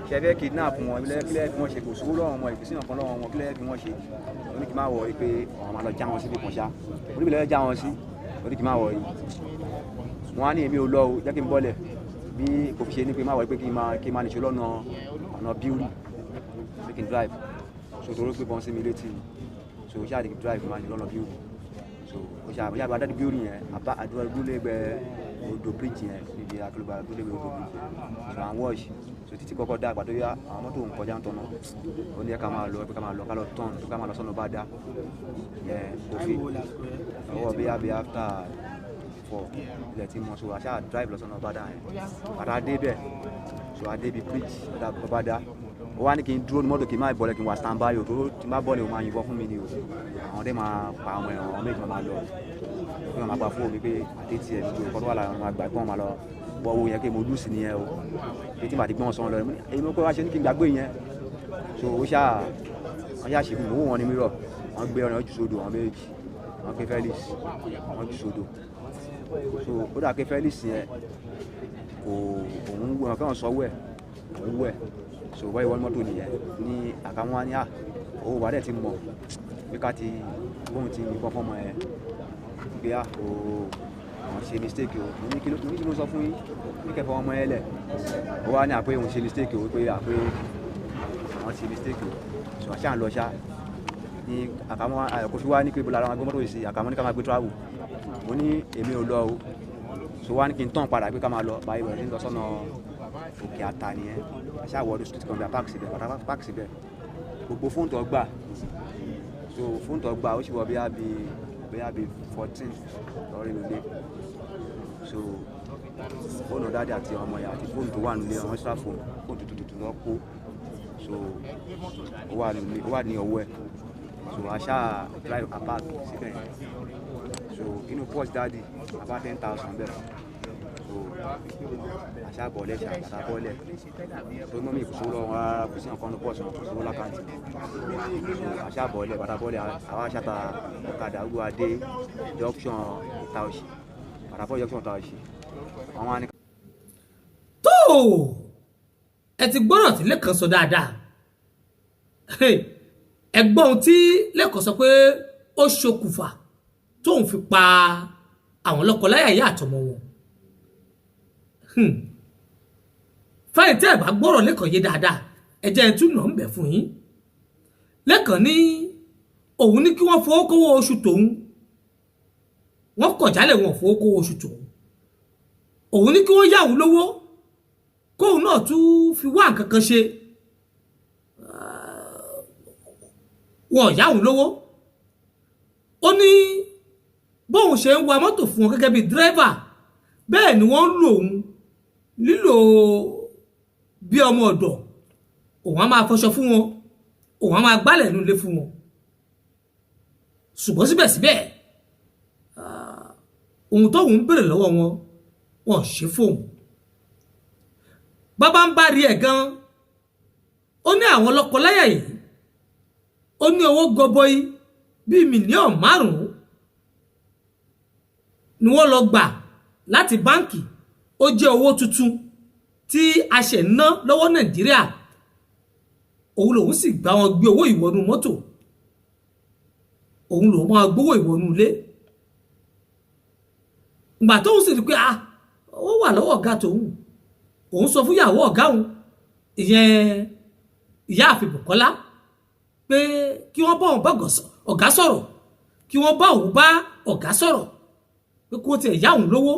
ṣe fẹ́ kidnap wọn? Kílẹ̀ fi wọ́n ṣe? Kò sówó lọ́wọ́ wọn, ìpèsè nǹkan lọ́wọ́ wọn. Kílẹ̀ fi wọ́n ṣe? Ó ní kí n má worry, pé àwọn máa lọ já wọn síbi kan ṣá. Ó ní bí lọ́ọ́ já wọn sí. Ó ní kí n má worry. Mo wá ní èmi ò lọ o, jẹ́ kí n bọ́lẹ̀. Bí kò fi ṣe ní pé má worry, pé kí n máa nìṣó lọ́nà ọ̀nà bíúrì, pé kí n drive. So torí pé bọ́n sí mi létí, so ó ṣáà ní kí n drive, máa nìṣó lọ́nà bíúrì. So ó ṣáà bóyá àbá bíúrì yẹn, àbá àdúrà gbúlẹ̀gbẹ́ odò bridge yẹn, níbi akérèbà gbúlẹ̀gbẹ́ odò bridge yẹn. So àwọn wash, so títí kọ́kọ́ dá àgbà tó yá, àwọn mọ́tò ń kọjá ń tọ̀nà. Ó ní ká máa lọ, pé ká máa lọ, ká lọ tán, ká máa lọ sọ́nà bá dá yẹn. Kò fi ọwọ́ bí after 4 ilẹ̀ tí mo so àṣà drive lọ sọ́nà bá dá yẹn. Bàtà dé bẹ̀, so adé bi bridge bá dá, ó wá ní kí n dúró ní mọ́tò, kí n má bọ́lẹ̀, kí n wà stand by o, tó tí n bá bọ́lẹ̀, ó máa yìnbọn fún mi ni o. Àwọn ọdẹ máa pa àwọn ẹ̀wọ̀n, àwọn méjì máa lọ, pé wọ́n máa gba fóònù mi, pé àti atm tó kọ́ tó wà lára wọn máa gbà, pé wọ́n máa lọ bọ́ owó yẹn, pé mo lose nìyẹn o, pé tí màá ti gbọ́n sọ́n lọ, èyí mo pé wá ṣe ní kí n gbàgbé yẹn. So ó ṣáà wọ́n ṣáà ṣe fún mi, owó wọn ní mírọ̀. Wọ́n gbé ọ̀rẹ́ jù sódò, àwọn méjì wọ́n gbé Felix, wọ́n jù sódò. So ó dà pé Felix yẹn kò òun wẹ̀, wọ́n fẹ́ràn sọ́wọ́ ẹ̀, òun wẹ̀. So wọ́n ìwọ́n mọ́tò nìyẹn ní àkàwọn wa ní à owó wa dẹ̀ ti mọ̀ pé ká ti bóun ti yìnbọn fọ́mọ yẹn, pé à o àwọn ṣe mistake o. Mo ní kí ló, mo ní kí mo sọ fún yín ní kẹfọ ọmọ yẹn lẹ̀. Ó wá ní àpé òun ṣe mistake o, pé àpé àwọn ṣe mistake o. So àṣà ń lọ ṣá ní àkàmọ́ kò fi wá ní pé bọ́lá àwọn agbé mọ́tò yìí sí. Àkàmọ́ ní ká máa gbé travel. Mo ní èmi ò lọ o. So wá ní kí n tán padà, pé ká máa lọ báyìí. Bẹ̀rẹ̀ sí ní lọ sọ́nà òkè àtà nìyẹn. Àṣà wọ́ọ̀dù street kan bí a park síbẹ̀, bàtà park síbẹ̀, gbogbo fóònù tó gbà. So fóònù tó gbà, ó sì wọ bíyà bí 14 lọ́rí lólé. So fóònù daddy àti ọmọ yẹn àti fóònù tó wà nílé, àwọn extra phone, fóònù tuntun tuntun lọ kó. So ó wà nílé, ó wà ní ọwọ́ ẹ̀. So àṣà drive apart síbẹ̀ yẹn. So inú purse daddy, about 10,000 bẹ́ẹ̀. So àṣà bọ̀lẹ̀, ṣe àṣà bọ́lẹ̀ tó mọ́ mi, kò sówó lọ́wọ́ rárá, kò sí nǹkan ní purse wọn, kò sówó l'account. So àṣà bọ̀lẹ̀, bàtà bọ́lẹ̀, àwọn àṣà ta ọ̀kadà gbogbo adé junction ìta òsì, bàtà bọ́ junction ìta òsì, àwọn á ní. Tó ẹ ti gbọ́rọ̀ tí Lẹ́kàn sọ dáadáa. Ẹ gbọ́ ohun tí Lẹ́kàn sọ pé ó ṣokùnfà tóun fi pa àwọn lọ́kọláya ìyá àtọmọ wọn. Fáyìn tẹ́ ẹ bá gbọ́rọ̀ Lẹ́kàn yé dáadáa, ẹ jẹ́ ẹ tún nà ń bẹ̀ fún yín. Lẹ́kàn ní òun ní kí wọ́n fowó kówó oṣù tòun, wọ́n kọ̀ jálẹ̀, wọn fowó kówó oṣù tòun. Òun ní kí wọ́n yá òun lówó kóun náà tún fi wá nǹkan kan ṣe, wọn ò yá òun lówó. Ó ní bóun ṣe ń wa mọ́tò fún wọn gẹ́gẹ́ bíi dírẹ́fà, bẹ́ẹ̀ ni wọ́n ń lò òun. Lílò bí ọmọ ọ̀dọ̀, òun á máa fọṣọ fún wọn, òun á máa gbálẹ̀ nínú ilé fún wọn. Ṣùgbọ́n síbẹ̀síbẹ̀, ohun tóun ń béèrè lọ́wọ́ wọn, wọn ò ṣe fóun. Bàbá ń bá rí ẹ̀ gan, ó ní àwọn lọ́kọláya yìí, ó ní owó gọbọi bíi 5 mílíọ̀nù ni wọ́n lọ gbà láti báǹkì. Ó jẹ́ owó tuntun tí a ṣẹ̀ ń ná lọ́wọ́ Nàìjíríà. Òun lòun sì gbà wọn gbé owó ìwọnú mọ́tò, òun lòun máa gbówó ìwọnú ilé. Ìgbà tóun sì rí pé, ah, ó wà lọ́wọ́ ọ̀gá tòun, òun sọ fún ìyàwó ọ̀gá òun, ìyẹn ìyáàfin Bùkọ́lá, pé kí wọ́n bá òun bá ọ̀gá sọ̀rọ̀, kí wọ́n bá òun bá ọ̀gá sọ̀rọ̀ pé kí wọ́n tiẹ̀ yá òun lówó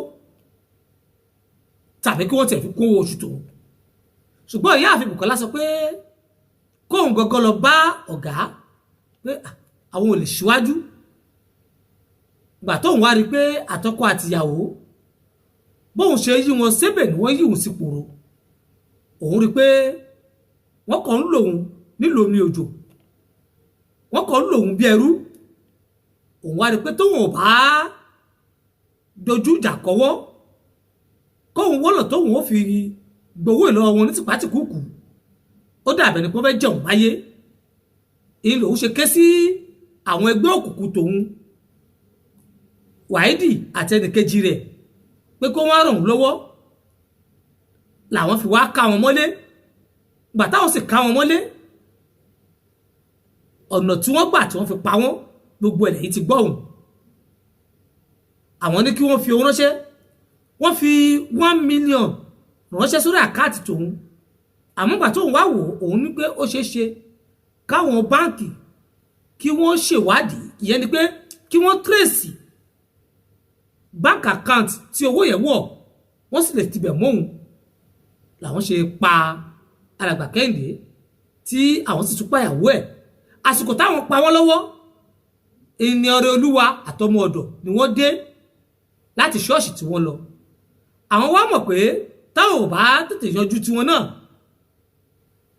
tàbí kí wọ́n tiẹ̀ fi kún owó oṣù tòun. Ṣùgbọ́n ìyáàfin Bùkọ́lá sọ pé kóun gangan lọ bá ọ̀gá, pé àwọn ò lè ṣíwájú. Gbà tóun wá rí i pé àtọkọ àtìyàwó, bóun ṣe yí wọn sébè ni wọ́n yí òun sí pòrò, òun rí i pé wọ́n kàn ń lòun nílò omi òjò, wọ́n kàn ń lòun bí ẹrú. Òun wá rí i pé tóun ò bá dojú ìjà kọ́wọ́, kóun wọ́lọ̀ tóun ó fi gbowó ìlọ́wọ́ wọn ní tìpátìkúùkù, ó dàbẹ̀ ni pé wọ́n fẹ́ jẹun máyé. Èyí lòun ṣe ké sí àwọn ẹgbẹ́ òkùnkùn tòun, Wáídì àti ẹnìkejì rẹ̀, pé kó wọ́n ràn òun lọ́wọ́. Làwọn fi wá ká wọn mọ́lé. Gbà táwọn sì ká wọn mọ́lé, ọ̀nà tí wọ́n gbà tí wọ́n fi pa wọ́n, gbogbo ẹ̀ lẹ́yìn ti gbọ́ òun. Àwọn ní kí wọ́n fi owó ránṣẹ́, wọ́n fi 1 million ránṣẹ́ sórí account tòun. Àmọ́ gbà tóun wá wò, òun ní pé ó ṣeé ṣe káwọn báǹkì kí wọ́n ṣèwádìí, ìyẹn ni pé kí wọ́n trace bank account tí owó yẹn wọ̀, wọ́n sì lè tibẹ̀ mọ́hun. Làwọn ṣe pa alàgbà Kẹ́hìndé, tí àwọn sì tún pàyàwó ẹ̀. Àsìkò táwọn pa wọ́n lọ́wọ́, ìní ọrẹ olúwa àtọmọ ọ̀dọ̀ ni wọ́n dé láti ṣọ́ọ̀ṣì tí wọ́n lọ. Àwọn wá mọ̀ pé táwọn ò bá tètè yanjú tiwọn náà,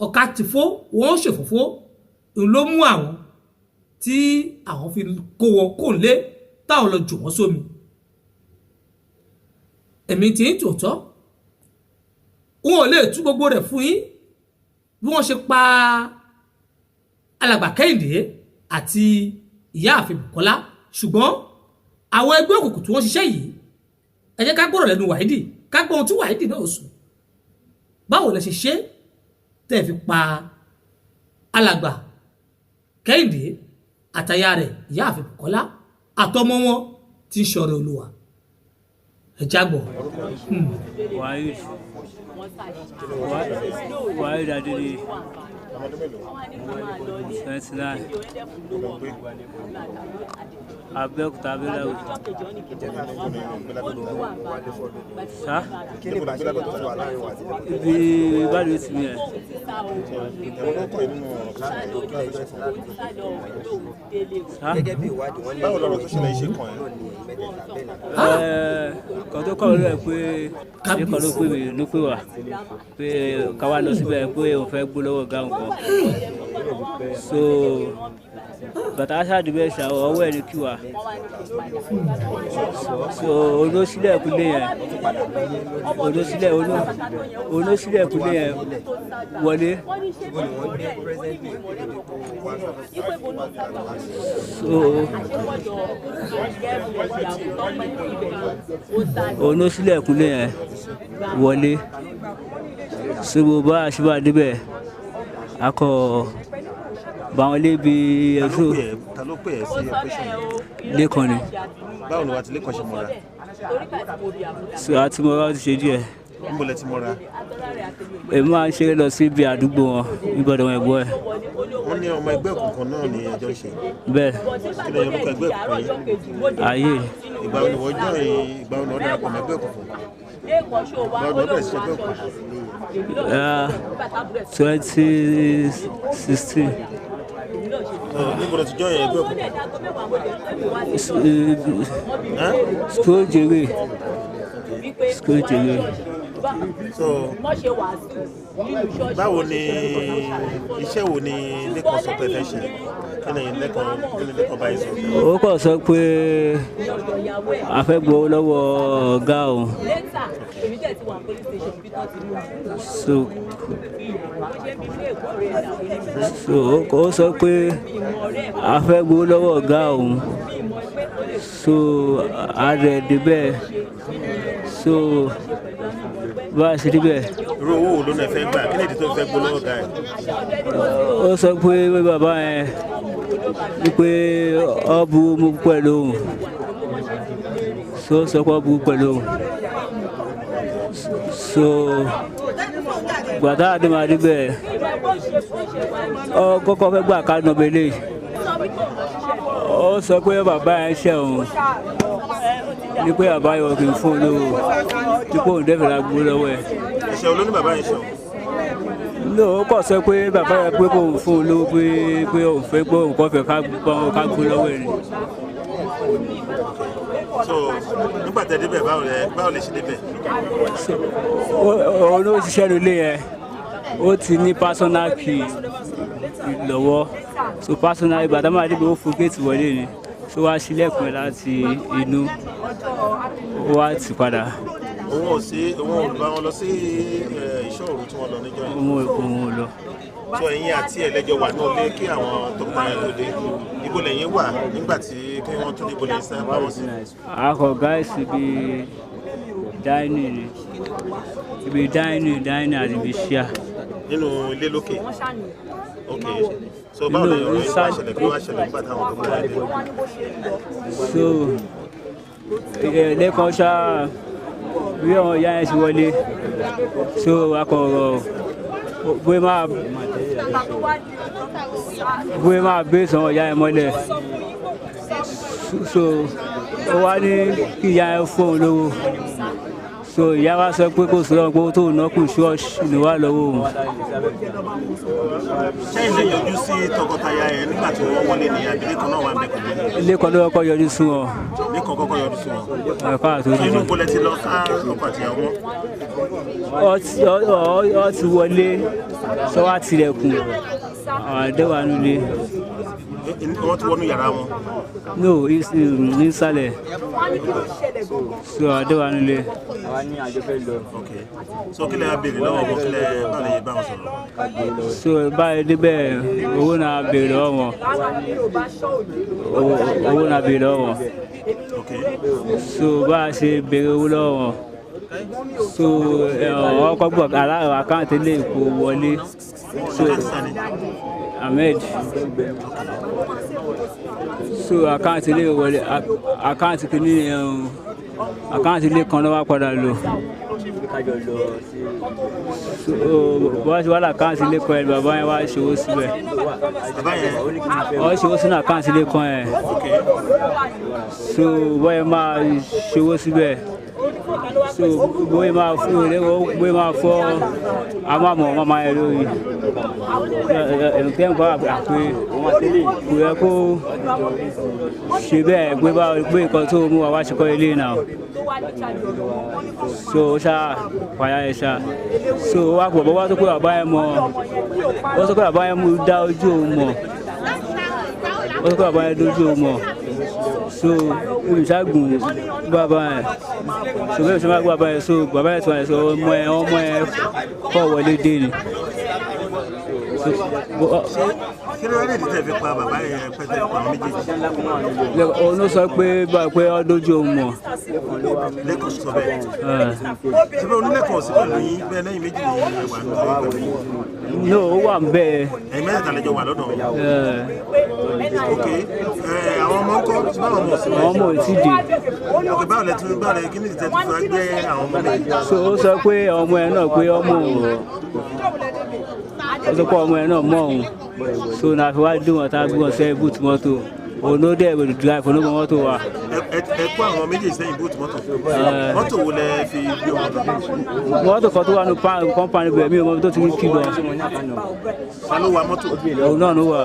ọ̀ka ti fó, wọ́n ó ṣèfófó. Òun ló mú àwọn tí àwọn fi kó wọn kó lé, táwọn lọ jù wọ́n sómi. Èmi tí ń tòótọ́, wọn ò lè tú gbogbo rẹ̀ fún yín bí wọ́n ṣe pa alàgbà Kẹ́hìndé àti ìyáàfin Bùkọ́lá. Ṣùgbọ́n àwọn ẹgbẹ́ òkùnkùn tí wọ́n ṣiṣẹ́ yìí, ẹ jẹ́ ká gbọ́rọ̀ lẹ́nu Wáídì, ká gbọ́ ohun tí Wáídì náà sùn. Báwo lẹ ṣe ṣe tẹ́ ẹ fi pa alàgbà Kẹ́hìndé àtaya rẹ̀ ìyáàfin Bùkọ́lá àtọmọ wọn tí ń ṣọrẹ olúwa? Ẹ jágbọ́. Wahid. Wahid Adeniyi. 29. Abẹ́òkúta, Abẹ́lẹ́wò. Sá. Kí ni ìbáṣepọ̀ tó wà láàrin wa àti ìjọba? Ibi ìbádùn ti mi ẹ̀. Ẹ̀wọ̀n ló kọ̀ yín nínú ọ̀rọ̀ tó ṣẹlẹ̀ kí ló fẹ́ sọ? Sá. Gẹ́gẹ́ bí ìwádìí, wọ́n ní Báwo lọ̀rọ̀ tó ṣẹlẹ̀ yìí ṣe kàn ẹ́? náà ní mẹ́tẹ̀ẹ̀ta bẹ́ẹ̀ náà. Kan tó kọ̀ lórí ẹ̀ pé nìkan ló pè mí, ló pè wá pé ká wá lọ síbẹ̀, pé òun fẹ́ gbó lọ́wọ́ ọ̀gá òun kan. So bàtà aṣáàdúgbò ṣá, ọwọ́ ẹ̀ ní kí wá. So olóṣìlẹ̀kùnlé yẹn, olóṣìlẹ̀kùnlé yẹn wọlé. Ibo ni wọ́n gbé presently kó tó di pé ó wá? So olóṣìlẹ̀kùnlé yẹn wọlé. So bó bá a ṣe bá a débẹ̀, a kọ bá wọn lébi Ta ló ẹ̀ṣọ́. pè ẹ́? Ta ló pè ẹ́ sí operation yìí? Lẹ́kàn ni. Báwo ni wàá ti Lẹ́kàn ṣe mọ́ra? So àti mo bá ti ṣe díẹ̀. Níbo lẹ ti mọ́ra? Èmi máa ń ṣeré lọ sí ibi àdúgbò wọn, nígbàdàn wọn ẹ̀gbọ́n ẹ̀. Wọ́n ní ọmọ ẹgbẹ́ òkùnkùn náà ni ẹjọ́ ń ṣe. Bẹ́ẹ̀. Kí ni orúkọ ẹgbẹ́ òkùnkùn yìí? Ayé. Ìgbà wo ni wọ́n jọ ìgbà wo ni wọ́n darapọ̀ mọ́ ẹgbẹ́ òkùnkùn? Ìgbà wo ni wọ́n bẹ̀rẹ̀ sí ẹgbẹ́ òkùnkùn? 2016. Níbo lẹ ti jọ ẹgbẹ́ òkùnkùn? School jèrè, school jèrè. So báwo ni iṣẹ́ wo ni Lékan sọ pé fẹ́ ṣe? Kí ni Lékan báyìí sọ? Ó kàn sọ pé a fẹ́ gbowó lọ́wọ́ ọ̀gá òun. So ó sọ pé a fẹ́ gbowó lọ́wọ́ ọ̀gá òun. So a rẹ̀ débẹ̀. So bá a ṣe débẹ̀. Irú owó wo ló náà fẹ́ gbà? Kí ni ìdí tó fẹ́ gbowó lọ́wọ́ ọ̀gá ẹ̀? Ó sọ pé bàbá yẹn wípé ó bu mú pẹ̀lú òun. So ó sọ pé ó bu pẹ̀lú òun. So gbàtà àdèmàdé bẹ́ẹ̀ ọ kọ́kọ́ fẹ́ gbà ká nà bẹ́lẹ̀. Ó sọ pé bàbá yẹn ṣẹ̀ òun ní pé bàbá yẹn kì í fún un lówó tí kò ń dẹ́fẹ̀ẹ́ la gbó lọ́wọ́ ẹ̀. Ẹ̀ṣẹ̀ wo ló ní bàbá yẹn ṣẹ̀ òun? No, ó kàn sọ pé bàbá yẹn pé kò ń fún un lówó pé òun fẹ́ pé òun kọ́ fẹ́ ká gbó lọ́wọ́ ẹ̀ ni. So nígbà tẹ́ débẹ̀ báwo lè ṣe débẹ̀? Òun ló ṣiṣẹ́ nílé yẹn, ó ti ní personal key lọ́wọ́. So personal ìgbà tá máa débẹ̀ ó fún géètì wọlé ni. So wá ṣílẹ̀kùn ẹ̀ láti inú, ó wá tì padà. Òun ò sí, òun ò bá wọn lọ sí ìṣọ́ òru tí wọ́n lọ níjọ́ yẹn. Òun ò lọ. So ẹ̀yin àti ẹlẹ́jọ́ wà náà lé kí àwọn tọkọtaya tó dé. Ibo lẹ̀yin wà nígbà tí kí wọ́n tún níbo lẹ̀yin sá pamọ́ sí? Akọ̀ gáàsì bíi dáínì ni, ibi dáínì àti ibi ṣíà. Nínú ilé lókè? Ok. So báwo lè ọ̀rọ̀ yìí wá ṣẹlẹ̀ kí wá ṣẹlẹ̀ nígbà táwọn tọkọtaya dé? So Lékan ṣá bí àwọn ìyá yẹn ti wọlé. So akọ̀rọ̀ bóyá máa gbé sàn ìyá yẹn mọ́lẹ̀. So ó wá ní kí ìyá yẹn fún òun lówó. So ìyá wa sọ pé kò sọ̀rọ̀ pé tó ná kù ṣọ́ọ̀ṣì ní wà lọ́wọ́ òun. Ṣé ilé yọjú sí tọkọtaya yẹn nígbà tí wọ́n wọlé ní àbí Lékan náà wà ń bẹ̀ pẹ̀lú? Lékan ló kọ́kọ́ yọjú sí wọn. Lékan kọ́kọ́ yọjú sí wọn. Ẹ̀ka àtúntò. Inú bolẹ̀ ti lọ ká ọkọ àti ìyàwó. Ó ti wọlé sọ wá tilẹ̀kùn àwọn àdéhùn ànulẹ̀. Wọ́n ti wọnú yàrá wọn. No, nísàlẹ̀. So àdéhùn ànulẹ̀. Okay. So kí lẹ á béèrè lọ́wọ́ wọn, kí lẹ bá lè bá wọn sọ̀rọ̀? So báyìí débẹ̀ owó náà béèrè lọ́wọ́ wọn. Owó náà béèrè lọ́wọ́ wọn. Okay. So bá a ṣe béèrè owó lọ́wọ́ wọn. So ọkọ̀ gbọ̀ aláàrọ̀ àkáǹtì lè kó wọlé. So Ahmed. So àkáǹtì lè wọlé, àkáǹtì kìíní àkáǹtì lè kan ló wá padà lò. So bó ṣe wá lákáǹtì lè kan ẹ̀ bàbá yẹn wá ṣòwò síbẹ̀. Ó ṣòwò sínú àkáǹtì lè kan ẹ̀. So bó yẹn máa ṣòwò síbẹ̀. So bóyá máa fọ́ a máa mọ̀ ọmọ yẹn lórí. Ẹ̀rùkẹ́ nǹkan àpè kò yẹ kó ṣe bẹ́ẹ̀ pé bá pé nǹkan tó mú wa wá ṣe kọ́ ilé náà. So ó ṣá fàyà ẹ̀ ṣá. So wá pọ̀ bọ́ wá tó pé bàbá yẹn mọ̀, ó sọ pé bàbá yẹn mú dá ojú òun mọ̀. Ó sọ pé bàbá yẹn dójú òun mọ̀. So olùṣègùn bàbá yẹn. So bẹ́ẹ̀ ṣe máa gbọ́ bàbá yẹn, so bàbá yẹn tó wà yẹn, so ọmọ yẹn kọ́ wọlé dé ni. Kí ló dé tẹ́ fi pa bàbá yẹn pẹ́tẹ́ pa àwọn méjèèjì? Òun ló sọ pé pé ó dójú òun mọ̀. Lékan sọ bẹ́ẹ̀. Ṣé bẹ́ẹ̀ onílẹ̀kùn sí pẹ̀lú yín bẹ́ẹ̀ lẹ́yìn méjì ni ẹ wà nínú ilé pẹ̀lú yín? No, ó wà ń bẹ́ẹ̀. Ẹ̀yin mẹ́tẹ̀ẹ̀ta lẹ́jọ wà lọ́dọ̀ wọn. Ok, àwọn ọmọ ńkọ́? Ṣé báwọn ọmọ ò sí? Àwọn ọmọ ò tí dé. Ok, báwo lẹ tún báwo lẹ kí ni ìtẹ́ tuntun á gbé àwọn ọmọ méjì? So ó sọ pé ọmọ yẹn náà pé ọmọ òun. Ó sọ pé ọmọ yẹn náà mọ̀ òun. So náà fi wá dùn wọn tá a gbé wọn sẹ́yìn búùtù mọ́tò. Òun ló dẹ̀ wẹ̀ drive òun ló mọ mọ́tò wa. Ẹ kó àwọn méjèèjì sẹ́yìn búùtù mọ́tò. Mọ́tò wo lẹ fi gbé wọn lọ? Mọ́tò kan tó wà ní kọ́mpánì bẹ̀ mí ò mọ ibi tó ti kí lọ. Ta ló wa mọ́tò? Òun náà ló wà.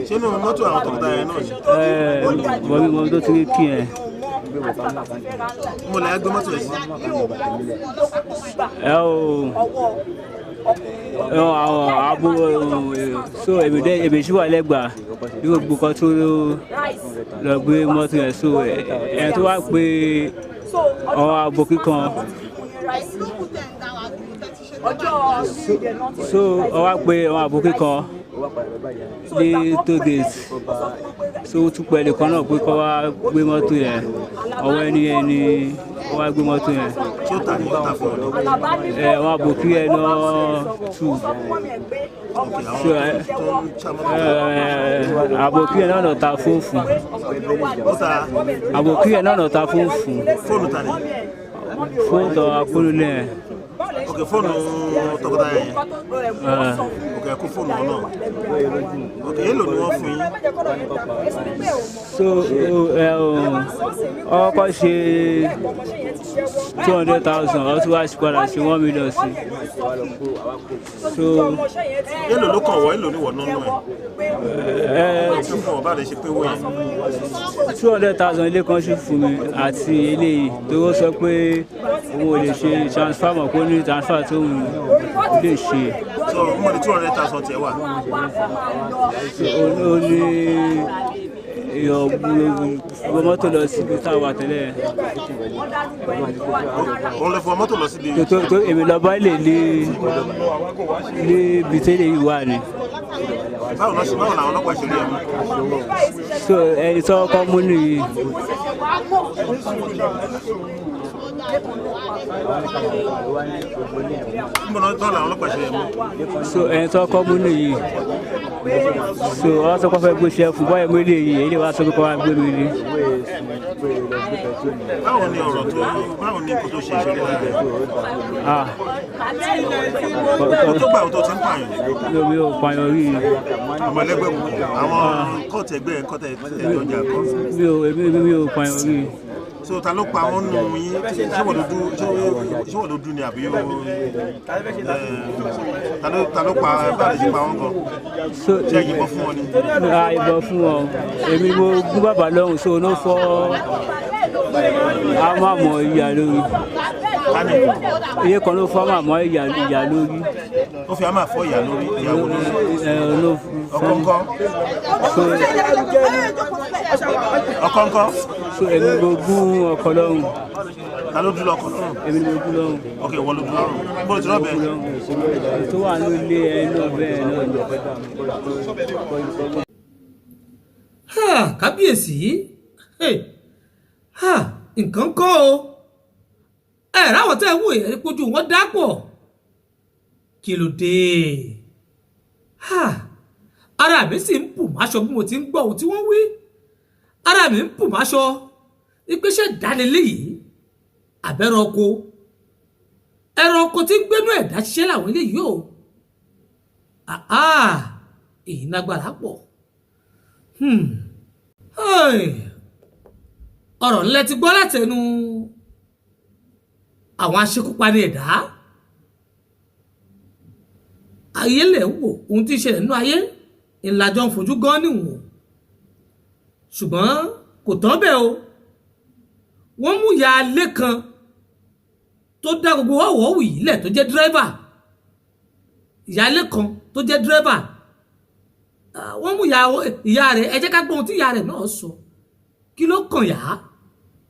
Ṣé inú mọ́tò àwọn tọkọtaya yẹn náà ni? Mọ mi mọ ibi tó ti kí yẹn. Mo lè gbé mọ́tò yìí sí. Ẹ o àwọn àbúrò so èmi dé èmi sì wà lẹ́gbàá ní gbogbo kan tó lọ gbé mọ́tò yẹn so ẹ̀ tó wá pé àwọn àbòkí kan so ọ wá pé àwọn àbòkí kan ní toll gate so ó tún pẹ̀lú kan náà pé kó wá gbé mọ́tò yẹn ọwọ́ ẹni yẹn ni ó wá gbé mọ́tò yẹn. Ṣé ó tà ní ó tà fún ọ ní? Ẹ wọn àbòkí ẹ náà tù so ẹ àbòkí ẹ náà lọ ta fóònù. Ó ta Àbòkí ẹ náà lọ ta fóònù. Fóònù ta ni? Fóònù tó akóló lẹ́yìn. Ok, fóònù tọkọtaya yẹn. Ok, ẹ kó fóònù wọn náà. Ok, èló ni wọ́n fún yín? So ẹ ọkọ ṣe 200,000, ó tún wá padà ṣe 1 million sí. So Èló ló kàn wọ́, èló ni wọ́n nánú ẹ̀? Tí fún ọ bá lè ṣe pé owó yẹn. 200,000 ilé kan ṣì fún mi àti eléyìí tó ó sọ pé òun ò lè ṣe transfer mọ̀ pé ó ní transfer tó òun lè ṣe. So mo ní 200,000 tiẹ̀ wà. Ó ní èèyàn gbọ́ mọ́tò lọ síbi tá a wà tẹ́lẹ̀. Òun lè fọ mọ́tò lọ síbi. Tó èmi lọ bá lè lé níbi tẹ́lẹ̀ yìí wà ni. Báwo lọ sí báwo làwọn ọlọ́pàá ṣe rí ẹ mú? So ẹni tó kọ́ mú nìyí. Níbo lọ tọ́ làwọn ọlọ́pàá ṣe rí ẹ mú? So ẹni tó kọ́ mú nìyí. So wọ́n sọ pé wọ́n fẹ́ gbéṣẹ́ fún báyìí mú ilé yìí èyí lè wá sọ pé kọ́ wá gbé mi ní. Báwo ni ọ̀rọ̀ tó báwo ni nǹkan tó ṣe ìṣẹ̀lẹ̀ lára ẹ̀? Ah. Ó tó gbà ó tó ti ń pààyàn. Mi ò pààyàn rí. Ọmọ ẹlẹ́gbẹ́ òkùnkùn àwọn kọ́ọ̀tù ẹgbẹ́ ẹ̀ kọ́ọ̀tù ẹ̀jọ̀jà kọ́. Mi ò èmi mi ò pààyàn rí. So ta ló pa wọ́n nù yín? Ṣé wọ́n ló dú ṣé wọ́n ló dú ni àbí ta ló pa báyìí ṣe pa wọ́n gan? So Ṣé ẹ yìnbọn fún wọn ni? A ìbọn fún wọn. Èmi mo gún bàbá lọ́rùn so ló fọ́ a máa mọ ìyá lórí. Tani? Iye kan ló fọ́ máa mọ ìyá lórí. Ó fi àmà fọ́ ìyá lórí ìyàwó lórí. Ẹ ló Ọkọ ńkọ́? So Ọkọ ńkọ́? So èmi mo gún ọkọ lọ́rùn. Ta ló dúró ọkọ lọ́rùn? Èmi ni mo gún lọ́rùn. Ok, ìwọ ló dúró lọ́rùn. Bó ti rọ́ọ̀bẹ? Tó wà ní ilé ẹnu ọbẹ̀ náà ni. Ha, kábíyèsí. Hey. Ha, nǹkan kọ́ o. Ẹ ráwọ̀ tẹ́ ẹ wò yẹn pójú wọn dápọ̀. Kí ló dé? Ha, ara mi sì ń pù máṣọ bí mo ti ń gbọ́ ohun tí wọ́n wí. Ara mi ń pù máṣọ. Ìpèsè ìdánilé yìí àbẹ̀rẹ̀ ọkọ. Ẹranko tí ń gbénú ẹ̀dá ṣiṣẹ́ làwọn eléyìí o. Àá, èyí lágbára pọ̀. Ọ̀rọ̀ ńlẹ̀ ti gbọ́ látẹnu àwọn aṣekúpani ẹ̀dá. Ayé lẹ̀ ń wò ohun tí ń ṣẹlẹ̀ nínú ayé ìlàjọ ń fojú gan níwọ̀n. Ṣùgbọ́n kò tán bẹ́ẹ̀ o. Wọ́n mú ìyá alẹ́ kan tó dá gbogbo wọ́wọ́wù yìí lẹ̀ tó jẹ́ dírẹ́fà. Ìyá alẹ́ kan tó jẹ́ dírẹ́fà. Wọ́n mú ìyá rẹ̀ ẹ jẹ́ ká gbọ́ ohun tí ìyá rẹ̀ náà sọ. Kí ló kàn yá?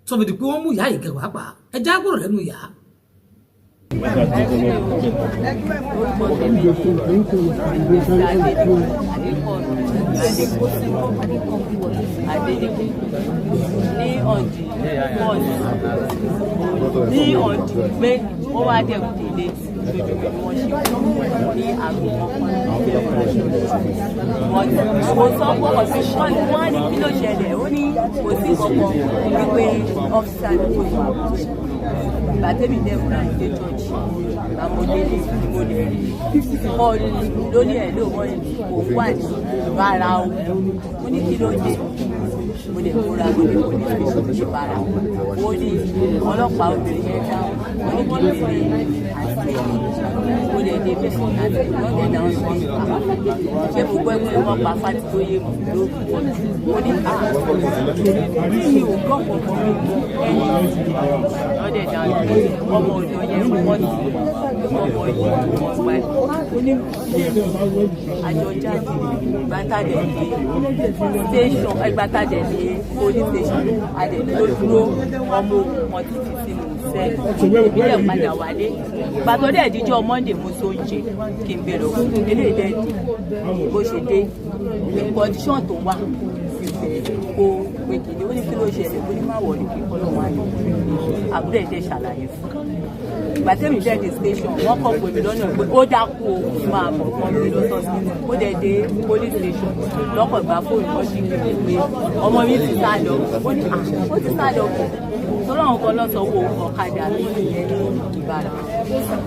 Sọ fi di pé wọ́n mú ìyá yìí gẹ̀wá pa. Ẹ já gbọ́dọ̀ lẹ́nu ìyá. Orúkọ tèmi ni Adélékè ní ọ̀dì bọ́ọ̀sì ní ọ̀dì pé wọ́n wá dẹ̀ délé lójú bí wọ́n ṣe kú ní aago 11. Kò sọ pé ọ̀sìn wọ́n á ní kí ló ṣẹlẹ̀, ó ní kò sí kankan wípé ọ́fíìsà ní kò sọ bàtẹ́mi dẹ̀ múra ní dé church àmọ́délé ni mo lè rí kọ́ọ̀lù lórí ẹ̀ ló wọ́n kò wà ní rárá o. Mo ní kí ló dé? Mo lè múra, mo lè police station ní Ìbàrà. Ó ní ọlọ́pàá obìnrin yẹn dáhùn, ó ní kí n bèrè àti mo lè dé bẹ́ẹ̀ àti wọ́n lè dáhùn sí ṣé mo gbọ́ pé wọ́n pa Fátítóyè lórúkọ. Mo ní à mi ò gbọ́ kankan mi ẹni wọ́n dẹ̀ dáhùn pé ọmọ ọ̀dọ́ yẹn wọ́n ti ọmọ yìí wọ́n pa ẹ̀. Ó ní àjọ jáde gbàtàdé dé station, gbàtàdé dé police station, adé tó dúró ọmọ wọn ti fi sínú cell. Ìbílẹ̀ padà wálé. Gbàtọ́ dẹ̀ díjọ́ Monday, mo so oúnjẹ kí n bèrè òkú eléyìí dẹ̀ dé. Bó ṣe dé, condition tó wà kó pé kìíní, ó ní kí ló ṣẹlẹ̀? Ó ní má wọ̀ ní kí kọ́ lọ́wọ́ ayọ̀. Àbúrò ẹ̀ dẹ̀ ṣàlàyé fún ìgbà tẹ́mi dẹ̀ dé station, wọ́n kọ̀ pé mi lọ́nà pé ó dákú o, kí máa bọ̀ fún mi lọ́sọ̀ọ̀sì. Ó dẹ̀ dé police station lọ́kọ̀ gba fóònù, wọ́n sì gbé pé ọmọ mi ti sá lọ. Ó ní à ó ti sá lọ kù tọ́lọ́ àwọn kan lọ́sọ̀wọ́ ọ̀kadà mi nìyẹn ní Ìbàdàn.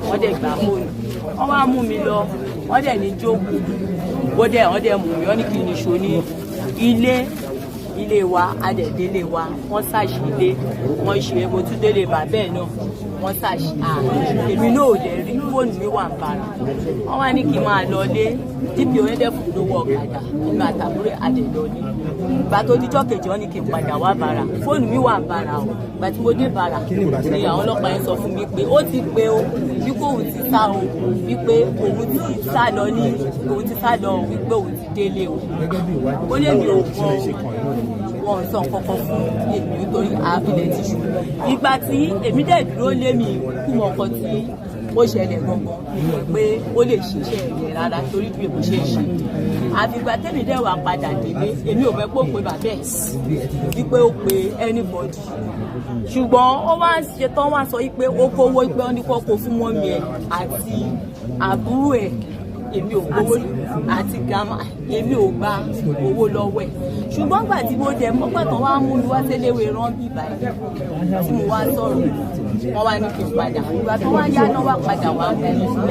Wọ́n dẹ̀ gbà fóònù, wọ́n wá mú mi lọ, wọ́n dẹ̀ ní jókòó. Wọ́n dẹ̀ wọ́n dẹ̀ mú mi, wọ́n ní kí n nìṣó ní ilé ilé wa. Adẹ̀délé wa, wọ́n ṣàṣì ilé, wọ́n ṣe. Mo tún délé bàbá ẹ̀ náà, wọ́n ṣàṣì à èmi náà ò dẹ̀ rí fóònù mi wà ń bára. Wọ́n wá ní kí n máa lọ lé DPO yẹn dẹ̀ fún mi lówó ọ̀kadà, èmi àtàbúrò àdẹ̀lọ́lé. Ìgbà tó díjọ́ kejì, wọ́n ní kí n padà wá bàrà, fóònù mi wà ń bàrà o. Ìgbà tí mo dé bàrà ni àwọn ọlọ́pàá yẹn sọ fún mi pé ó ti pé o, wípé òun ti sá o, wípé òun ti sá lọ ní òun ti sá lọ, wípé òun ti délé o. Ó lé mi ò mọ, wọn sọ kankan fún èmi nítorí àbílẹ̀ ti ṣù. Ìgbà tí èmi dẹ̀ dúró lé mi kú mọ nǹkan tí ó ṣẹlẹ̀ gangan pé ó lè ṣiṣẹ́ ẹ̀ rárá torí bí èmi ṣe ń ṣe. Àfìgbà tẹ́mi dẹ̀ wà padà délé, èmi ò fẹ́ pé ó pe bàbá ẹ̀, wípé ó pe anybody, ṣùgbọ́n ó wá ń ṣe tán, wá sọ wípé ó kówó, pé ó ní kó kó fún mọ́mí ẹ̀ àti àbúrò ẹ̀. Èmi ò gbowó àti gàmà, èmi ò gba owó lọ́wọ́ ẹ̀. Ṣùgbọ́n gbà tí mo dẹ̀ mọ́gbà tán wá mú mi wá séléwé rán bí báyìí tí mo wá sọ̀rọ̀, wọ́n wá ní kí n padà. Ìgbà tó wá yá náà wá padà wá,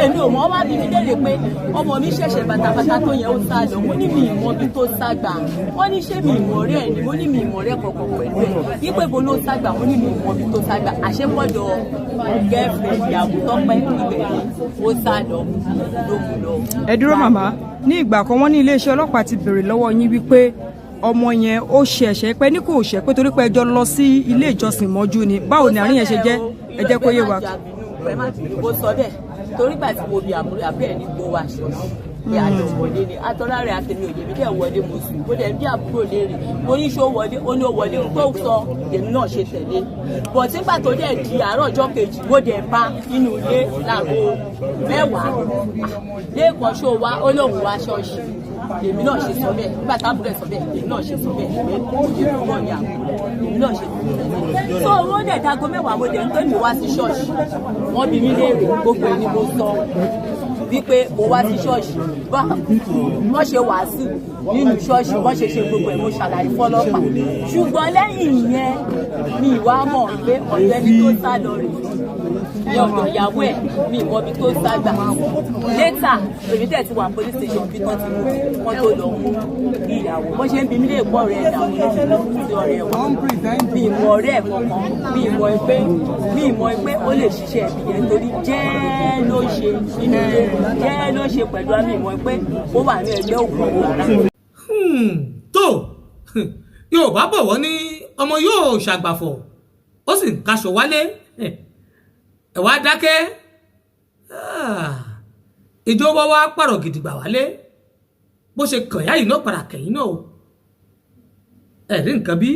èmi ò mọ̀. Wá bí mi léèrè pé ọmọ mi ṣẹ̀ṣẹ̀ bàtàbàtà tó yẹ ó sá lọ. Mo ní mi ìmọ̀ bí tó sá gbà. Wọ́n ní ṣé mi ìmọ̀ rẹ̀ ni? Mo ní mi ìmọ̀ rẹ̀ kọ̀ọ̀kan pẹ̀lú ẹ̀ wípé bo ló sá gbà. Mo ní mi ìmọ̀ bí tó sá gbà. Àṣepọ̀dọ̀ girlfriend ìyàwó tọ́pẹ́, ibẹ̀ ni ó sá lọ, ló mú lọ. Ẹ dúró, màmá. Ní ìgbà kan, wọ́n ní iléeṣẹ́ ọlọ́pàá ti béèrè lọ́wọ́ yín wípé ọmọ yẹn ó ṣe ẹ̀ṣẹ̀ pé ní kò ṣẹ̀, pé torí pé ẹjọ́ lọ sí ilé ìjọsìn mọ́jú ni. Báwo ni àárín yẹn ṣe jẹ́? Ẹ jẹ́ kó yé wa. Ẹ má bínú, ó sọ bẹ́ẹ̀ torí gbà tí mo bi àbúrò àbúrò ẹ̀ ní gbó wa ṣọ́ọ̀ṣì pé àjọ wọlé ni atọ́lá rẹ̀ àtẹ̀mí òye mi dẹ̀ wọlé, mo sùn. Ó dẹ̀ bí àbúrò léèrè, mo ní ṣó wọlé? Ó ní ó wọlé, ó tó sọ, èmi náà ṣe tẹ̀lé bọ̀. Tí gbà tó dẹ̀ di àárọ̀ ọjọ́ kejì, mo dẹ̀ bá nínú ilé láago 10 lẹ́ẹ̀kan. Ṣó wa? Ó lóun wá ṣọ́ọ̀ṣì. Èmi náà ṣe sọ bẹ́ẹ̀ nígbà táàbùrò ẹ̀ sọ bẹ́ẹ̀, èmi náà ṣe sọ bẹ́ẹ̀ pé òye púpọ̀ ní àbúrò, èmi náà ṣe so. Owó dẹ̀ dago 10, mo dẹ̀ ń pè mí wá sí ṣọ́ọ̀ṣì. Wọ́n bi mí léèrè, gbogbo ẹ̀ ni mo sọ wípé mo wá sí ṣọ́ọ̀ṣì, wọ́n ṣe wàásù nínú ṣọ́ọ̀ṣì, wọ́n ṣe ṣe gbogbo ẹ̀, mo ṣàlàyé fọlọ́pàá. Ṣùgbọ́n lẹ́yìn ìyẹn, mi ìwà mọ̀ pé ọ̀dọ̀ ẹni tó sá lọ rè ní ọ̀dọ̀ ìyàwó ẹ̀, mi ìmọ̀ ibi tó sá gbà. Later, èmi tẹ̀ ti wà police station bí tán ti mú wọn tó lọ mú ìyàwó. Wọ́n ṣe ń bi mí lè pọ̀ ọ̀rẹ́ ẹ̀ dàwọn sí ọ̀rẹ́ wa, mi ìmọ̀ ọ̀rẹ́ ẹ̀ kankan. Mi ìmọ̀ pé ó lè ṣiṣẹ́ ẹ̀bí yẹn torí jẹ́ ló ṣe nínú ilé, jẹ́ ló ṣe pẹ̀lú àmì ìmọ̀ pé ó wà ní ẹgbẹ́ òkùnkùn rárá. Tó Yorùbá bọ̀, wọ́n ní ọmọ yóò ṣàgbàfọ̀, ó sì ń kaṣọ wálé. Ẹ̀ wá dákẹ́, ìjọba wa pààrọ̀ gidigba wálé. Bó ṣe kàn yá yìí náà padà kẹ̀yìn náà o. Ẹ̀ rí nǹkan bí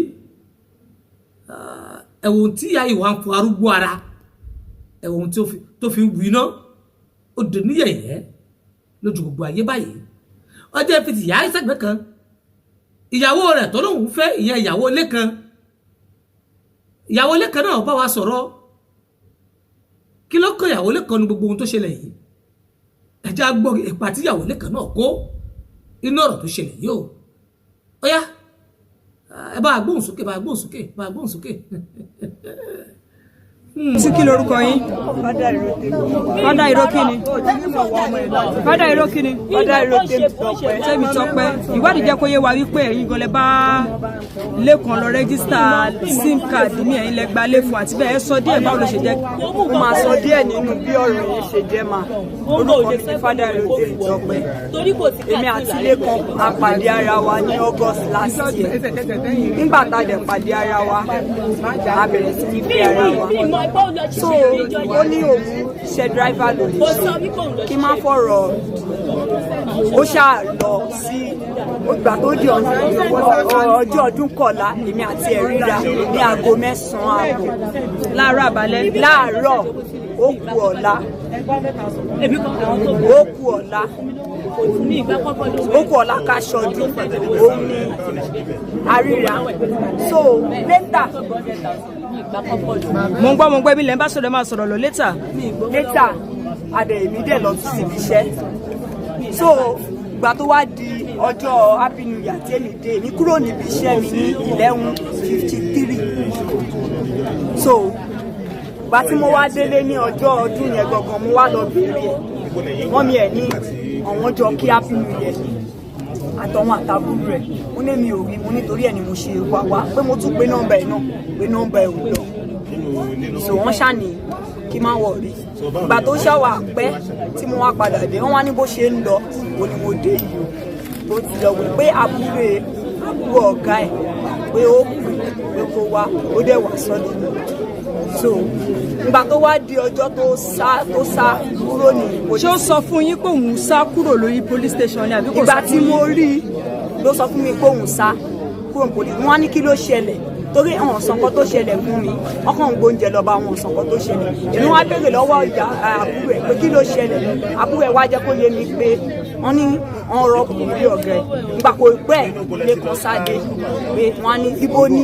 ẹ̀wọ̀n tí ìyá yìí wà ń fọ arúgbó ara, ẹ̀wọ̀n tó fi ń wù iná, ó dè níyẹ̀yẹ́ lójú gbogbo ayé báyìí. Ọjọ́ fi tìyá sẹ́gbẹ́ kan, ìyàwó rẹ̀ tó lóun fẹ́ ìyẹn, ìyàwó ilé kan, ìyàwó ilé kan náà bá wa sọ̀rọ̀. Kí ló kàn ìyàwó ilé kan ní gbogbo ohun tó ṣẹlẹ̀ yìí? Ẹ jẹ́ á gbọ́ ipa tí ìyàwó ilé kan náà kó inú ọ̀rọ̀ tó ṣẹlẹ̀ yìí o. Ó yá, ẹ bá a gbóhùn sókè, bá a gbóhùn sókè, bá a gbóhùn sókè. Sí, kí lorúkọ yín? Fádà ìró kí ni? Fádà ìró kí ni? Fádà ìró Tèmítọ́pẹ́. Tèmítọ́pẹ́. Ìwádìí jẹ́ kó yé wa wípé ẹ̀yin gan lẹ bá Lẹ́kan lọ register SIM card ní ẹ̀yin lẹ gba lé fún àti bẹ́ẹ̀. Ẹ sọ díẹ̀, báwo ló ṣe jẹ́? Mo máa sọ díẹ̀ nínú bí ọ̀rọ̀ yẹn ṣe jẹ́ mà. Orúkọ mi ní Fádà ìró Tèmítọ́pẹ́. Èmi àti Lẹ́kan a pàdé ara wa ní August last year. Nígbà tá a dẹ̀ pàdé ara wa, a bẹ̀rẹ̀ sí ní fi ara wa. So ó ní òun iṣẹ́ driver ló ń ṣe. Kí má fọ̀rọ̀, ó ṣáà lọ sí ìgbà tó di ọjọ́ ọdún kọ̀ọ̀la, èmi àti ẹ̀ ríra ní aago 9:30. Láàárọ̀ àbálẹ́? Láàárọ̀. Ó kù ọ̀la, ó kù ọ̀la, ó kù ọ̀la ká ṣọdún, òun ni àríra. So later Mo ń gbọ́, mo ń gbọ́. Ibi lẹ́ ń bá sọ̀rọ̀, ẹ máa sọ̀rọ̀ lọ later. Later, adẹ èmi dẹ̀ lọ sí ibi iṣẹ́. So ìgbà tó wá di ọjọ́ Happy New Year tí èmi dé, èmi kúrò níbi iṣẹ́ mi ní 11:53. So ìgbà tí mo wá délé ní ọjọ́ ọdún yẹn gangan, mo wá lọ bèèrè ẹ̀. Mummy ẹ̀ ní àwọn jọ kí Happy New Year àtọwọn àtàbúrò rẹ̀. Mo ní mi ò rí mo, nítorí ẹ̀ ni mo ṣe wá wá pé mo tún pé nọ́mbà ẹ̀ náà, pé nọ́mbà ẹ̀ ò lọ. So wọ́n ṣàní kí má wọ̀ rí. Ìgbà tó ṣàwà pẹ́ tí mo wá padà dé, wọ́n wá ní bó ṣe ń lọ, wo ni mo dé yìí o, tó ti lọ wò pé àbúrò ọ̀gá ẹ̀ pé ó pè pé kó wá, ó dẹ̀ wá sọ́dọ̀ mi. So ìgbà tó wá di ọjọ́ tó sá kúrò ní Ṣé ó sọ fún yín pé òun sá kúrò lórí police station ni àbí kò Ìgbà sọ tí fún mo yín? rí i ló sọ fún mi pé òun sá kúrò ní police. Wọ́n á ní kí ló ṣẹlẹ̀, torí àwọn sàn kan tó ṣẹlẹ̀ fún mi, wọ́n kàn ń gbóúnjẹ lọ́ba, àwọn sàn kan tó ṣẹlẹ̀. Èmi wá béèrè lọ́wọ́ ìyá àbúrò ẹ̀ pé kí ló ṣẹlẹ̀. Àbúrò ẹ̀ wá jẹ́ kó yé mi pé wọ́n ní wọ́n rọ́ọ̀bù ilé ọ̀gá ẹ̀. Nígbà kò pẹ́, Lẹ́kan sáde pé wọ́n á ní ibo ní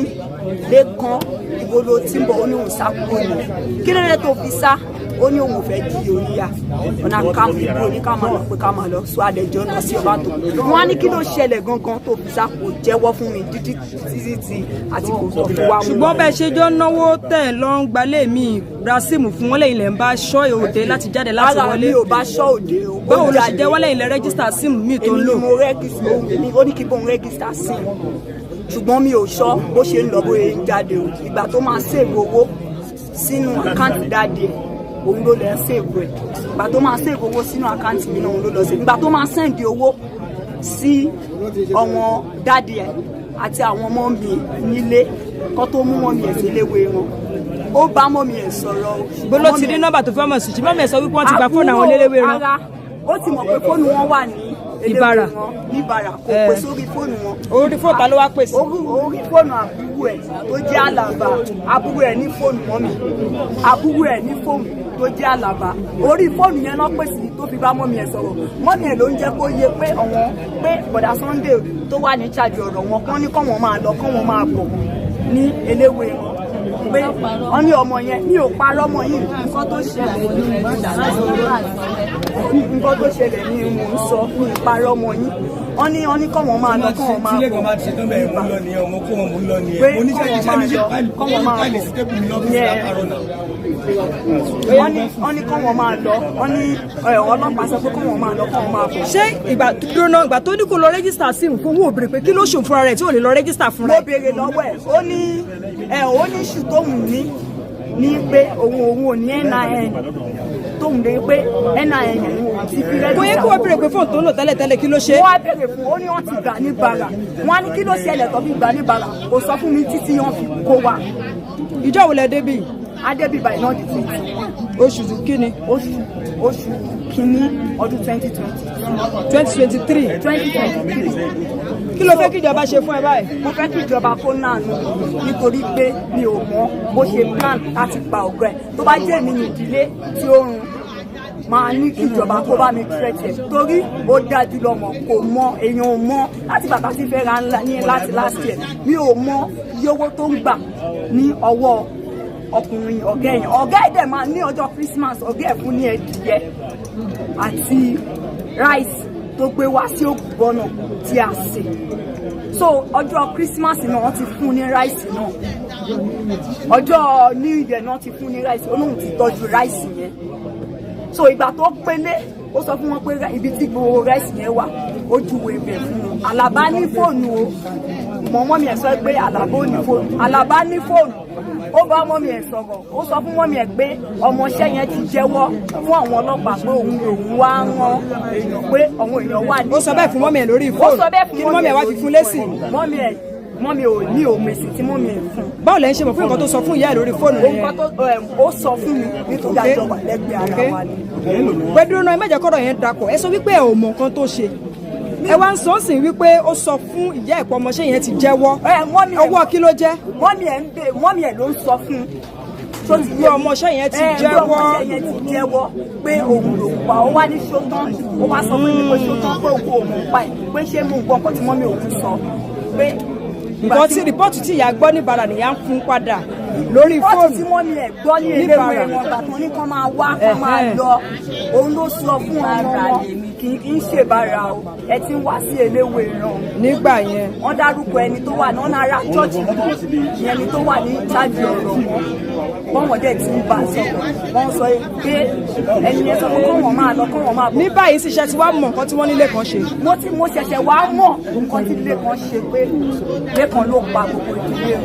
Lẹ́kan, ibo ló ti ń bọ̀? Ó ní òun sá kúrò ní. Kí ló dé tó fi sá? Ó ní òun ò fẹ́ di oníyà ọ̀nà ìbò ní ká máa lọ, pé ká máa lọ. Sọ àdẹjọ́ lọ sí ọba tó wọn á ní kí ló ṣẹlẹ̀ gangan tó fi sá. Kò jẹ́wọ́ fún mi títí títí tí àti kò sọ fún wa. Ṣùgbọ́n bẹ́ẹ̀ ṣe jọ náwó tẹ̀ lọ ń gbalé mi ra SIM fún wọn, lẹ́yìn lẹ́ ń bá ṣọ́ òde láti jáde láti Rárá, wọlé. mi ò bá ṣọ́ òde o. Báwo ló ṣe jẹ́? Wọ́n lẹ́yìn lẹ́ register SIM mi tó ń Èmi lò. ni mo register mi. Ó ní kí bóun register SIM, ṣùgbọ́n mi ò sọ bó ṣe ń lọ, bó ṣe ń jáde o. Ìgbà tó máa save owó sínú account daddy ẹ̀, òun ló lọ save ẹ̀. Ìgbà tó máa save owó sínú account mi náà, òun ló lọ save. Ìgbà tó máa send owó sí ọmọ daddy ẹ̀ àti àwọn ọmọ mi nílé, kó tó mú mummy ẹ̀ sí léwé wọn, ó bá mummy ẹ̀ sọ̀rọ̀ o. Bó ló ti rí nọ́mbà tó fẹ́ mọ̀ sí? Ṣùgbọ́n mi ẹ̀ sọ wípé wọ́n ti gba fóònù àwọn eléwé rán. Rárá, ó ti mọ̀ pé fóònù wọn wà ní Ìbàrà. eléwé wọn níbàrà. Kò pè sórí fóònù wọn. Orí fóònù ta ló wá pè sí? Orí fóònù àbúrò ẹ̀ tó jẹ́ Àlàbà. Àbúrò ẹ̀ ní fóònù mummy, àbúrò ẹ̀ ní fóònù tó jẹ́ Àlàbà. Orí fóònù yẹn náà pèsè tó fi bá mummy ẹ̀ sọ̀rọ̀. Mummy ẹ̀ ló ń jẹ́ kó yé pé ọ̀wọ́n pé bọ̀dà Sunday tó wà ní charge ọ̀rọ̀ wọn kán ní kọ́ wọn máa lọ, kọ́ wọn máa bọ̀ ní eléwé wọn, pé wọ́n ní ọmọ yẹn ní ò parọ́ mọ́ yìí. Nǹkan tó ṣẹlẹ̀ ní mò ń sọ ní ìparọ́ mọ́ yín. Wọ́n ní kọ́ wọn máa lọ, kọ́ wọn máa Tí bọ̀. Lẹ́kàn bá ti ṣetán bẹ́ẹ̀, mò ń lọ nìyẹn. Mo kó wọn, mò ń lọ nìyẹn. Pé Mo níṣẹ́ kọ́ wọn iṣẹ́ máa mi ṣe lọ, fáìlì kọ́ wọn máa fáìlì bọ̀. sí table mi lọ́fíìsì Yeah. látàárọ̀ náà. Wọ́n ní kọ́ wọn máa lọ. Wọ́n ní ọlọ́pàá sọ pé kọ́ wọn máa lọ, kọ́ wọn máa bọ̀. Ṣé ìgbà dúró náà, ìgbà tó ní kó lọ register SIM fún owó, òbèrè pé kí ló ṣòun fúnra rẹ̀ tí ò lè lọ register fúnra Mo ẹ̀? béèrè lọ́wọ́ ẹ̀, ó ní ẹ̀ ó ní ṣù tóun ní pé òun ò ní NIN tóun lè pé NIN òun ò ti fi register. Kò yẹ kí wọ́n béèrè pé fóònù tó ń lò tẹ́lẹ̀tẹ́lẹ̀, kí ló ṣe? Wọ́n á béèrè fún, ó ní wọ́n ti gbà ní bàrà. Wọ́n á ní kí ló ṣẹlẹ̀ tó fi gbà ní bàrà? Kò sọ fún mi títí wọ́n fi kó wa. Ìjọ wo lẹ débì? Adébíbà iná di 20. Oṣù kíni? Oṣù kínní ọdún 2020. 2023? 2023. Kí ló fẹ́ kíjọba ṣe fún ẹ báyìí? Mo fẹ́ kí ìjọba kó náànú, nítorí pé mi ò mọ bó ṣe plan láti pa ọ̀gá ẹ̀. Tó bá jẹ́ mi ní ìdílé tí ó run, máa ní kí ìjọba kó bá mi threat ẹ̀, torí ó dájú lọ́mọ kò mọ èèyàn ò mọ láti bàtà sí fẹ́ ra ńlá ní láti last year. Mi ò mọ iye owó tó ń gbà ní ọwọ́ ọkùnrin ọ̀gá ẹ̀yìn. Ọ̀gá ẹ̀ dẹ̀ máa ní ọjọ́ Christmas, ọ̀gá ẹ̀ fún ní ẹdìyẹ àti rice tó gbé wá sí Ògùnbọ́nà tí a sè. So ọjọ́ Christmas náà, wọ́n ti fún ní rice náà. Ọjọ́ New Year náà ti fún ní rice, ó lóun ti tọ́jú rice yẹn. So ìgbà tó pélé, ó sọ fún wọn pé ibi tí gbogbo rice yẹn wà, ó júwe ibẹ̀ fún wọn. Àlàbá ní fóònù o. Mọ̀ mummy ẹ̀ sọ pé Àlàbá ò ní fóònù. Àlàbá ní fóònù, ó bá mummy ẹ̀ sọ̀rọ̀, ó sọ fún mummy ẹ̀ pé ọmọọṣẹ́ yẹn ti jẹ́wọ́ fún àwọn ọlọ́pàá pé òun lòun wá rán èèyàn, pé àwọn èèyàn wà ní. Ó sọ bẹ́ẹ̀ fún mummy ẹ̀ lórí Ó fóònù? sọ bẹ́ẹ̀ fún Kí ni mummy ẹ̀ wá fi fún lésì? Mummy ò ní òmèsì tí mummy ẹ̀ fún. Báwo lẹ́ ń ṣe mọ̀ fún nǹkan tó sọ fún ìyá ẹ̀ lórí fóònù nìyẹn? Nǹkan tó ó sọ fún mi nítorí àjọ wà lẹ́gbẹ̀ẹ́ ara wa ni. Pé dúró náà, ẹ má jẹ́ kọ́rọ̀ yẹn dapọ̀. Ẹ sọ wípé ẹ ò mọ nǹkan tó ṣe, ẹ wá ń sọ sí wípé ó sọ fún ìyá ẹ̀pọ̀ ọmọọṣẹ́ yẹn ti jẹ́wọ́. Ẹ mummy ẹ̀ Ọwọ́ kí ló jẹ́? Mummy ẹ̀ ń bè, mummy ẹ̀ ló ń sọ fún un tó ti Pé ọmọọṣẹ́ yẹn ti Ẹ, pé jẹ́wọ́. Ọmọọṣẹ́ yẹn ti jẹ́wọ́ pé òun lòún pa. Ó wá ní ṣótán, ó wá sọ fún mi pé ṣótán, pé òun kò mọ̀ pa ẹ̀, pé ṣé mo gbọ́ nǹkan tí mummy òun sọ pé Nǹkan tí report tí ìyá gbọ́ níbàrà nìyá ń fún padà lórí pọ́ọ̀tù fóònù. Tí mummy ẹ̀ gbọ́ ní eléwé Níbàrà. wọn gbà tán ní kán máa wá, kán máa lọ, òun ló sọ fún ọmọ wọn. Kì í ṣèbára o, ẹ ti ń wá sí eléwé ràn. Nígbà yẹn. Wọ́n dárúkọ ẹni tó wà náà náírà church, ìyẹn ẹni tó wà ní ìjáde ọ̀rọ̀ wọn. Wọ́n dẹ̀ ti ń bá a sọ̀rọ̀, wọ́n sọ pé ẹni yẹn sọ pé kó wọ́n máa lọ, kó wọ́n máa bọ̀. Ní báyìí sì ṣe ti wá mọ̀ nǹkan tí wọ́n nílé kan ṣe? Mo ṣẹ̀ṣẹ̀ wá mọ̀ nǹkan tí Lékan ṣe, pé Lékan ló pa gbogbo ìdílé rẹ̀.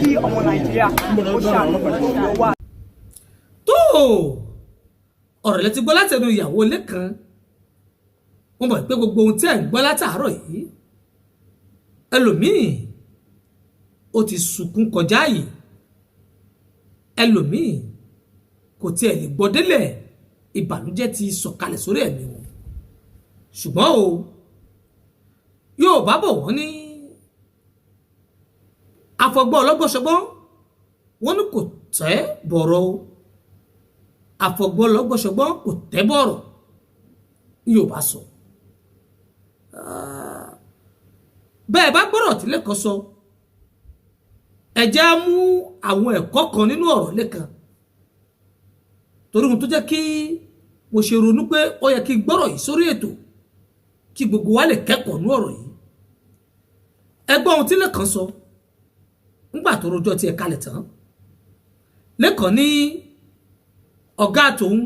Kí ọmọ Nàìjíríà ó ṣàánú ló wà. Tó ọ̀rọ̀ lẹ ti gbọ́ látẹnu ìyàwó Lẹ́kan. Wọ́n mọ̀ pé gbogbo ohun tí ẹ̀ ń gbọ́ látàárọ̀ yìí, ẹlòmíì ó ti sunkún kọjá yìí, ẹlòmíì kò tiẹ̀ lè gbọ́ délẹ̀, ìbànújẹ́ ti sọ̀kalẹ̀ sórí ẹ̀mí wọn. Ṣùgbọ́n o, yóò bá bọ̀, wọ́n ní àfọgbọ́n ọlọ́gbọ́sọgbọ́n, wọ́n ní kò tẹ́ bọ̀rọ̀ o. Àfọgbọ́n ọlọ́gbọ́sọgbọ́n kò tẹ́ bọ̀rọ̀, yóò bá sọ bẹ́ẹ̀. Bá gbọ́rọ̀ tí Lẹ́kan sọ, ẹ jẹ́ á mú àwọn ẹ̀kọ́ kan nínú ọ̀rọ̀ Lẹ́kan, torí ohun tó jẹ́ kí mo ṣe ronú pé ó yẹ kí n gbọ́rọ̀ yìí sórí ètò kí gbogbo wa lè kẹ́kọ̀ọ́ nú ọ̀rọ̀ yìí. Ẹ gbọ́ ohun tí Lẹ́kan sọ ńgbà tó rojọ́ tiẹ̀ kalẹ̀ tán. Lẹ́kan ní ọ̀gá tòun,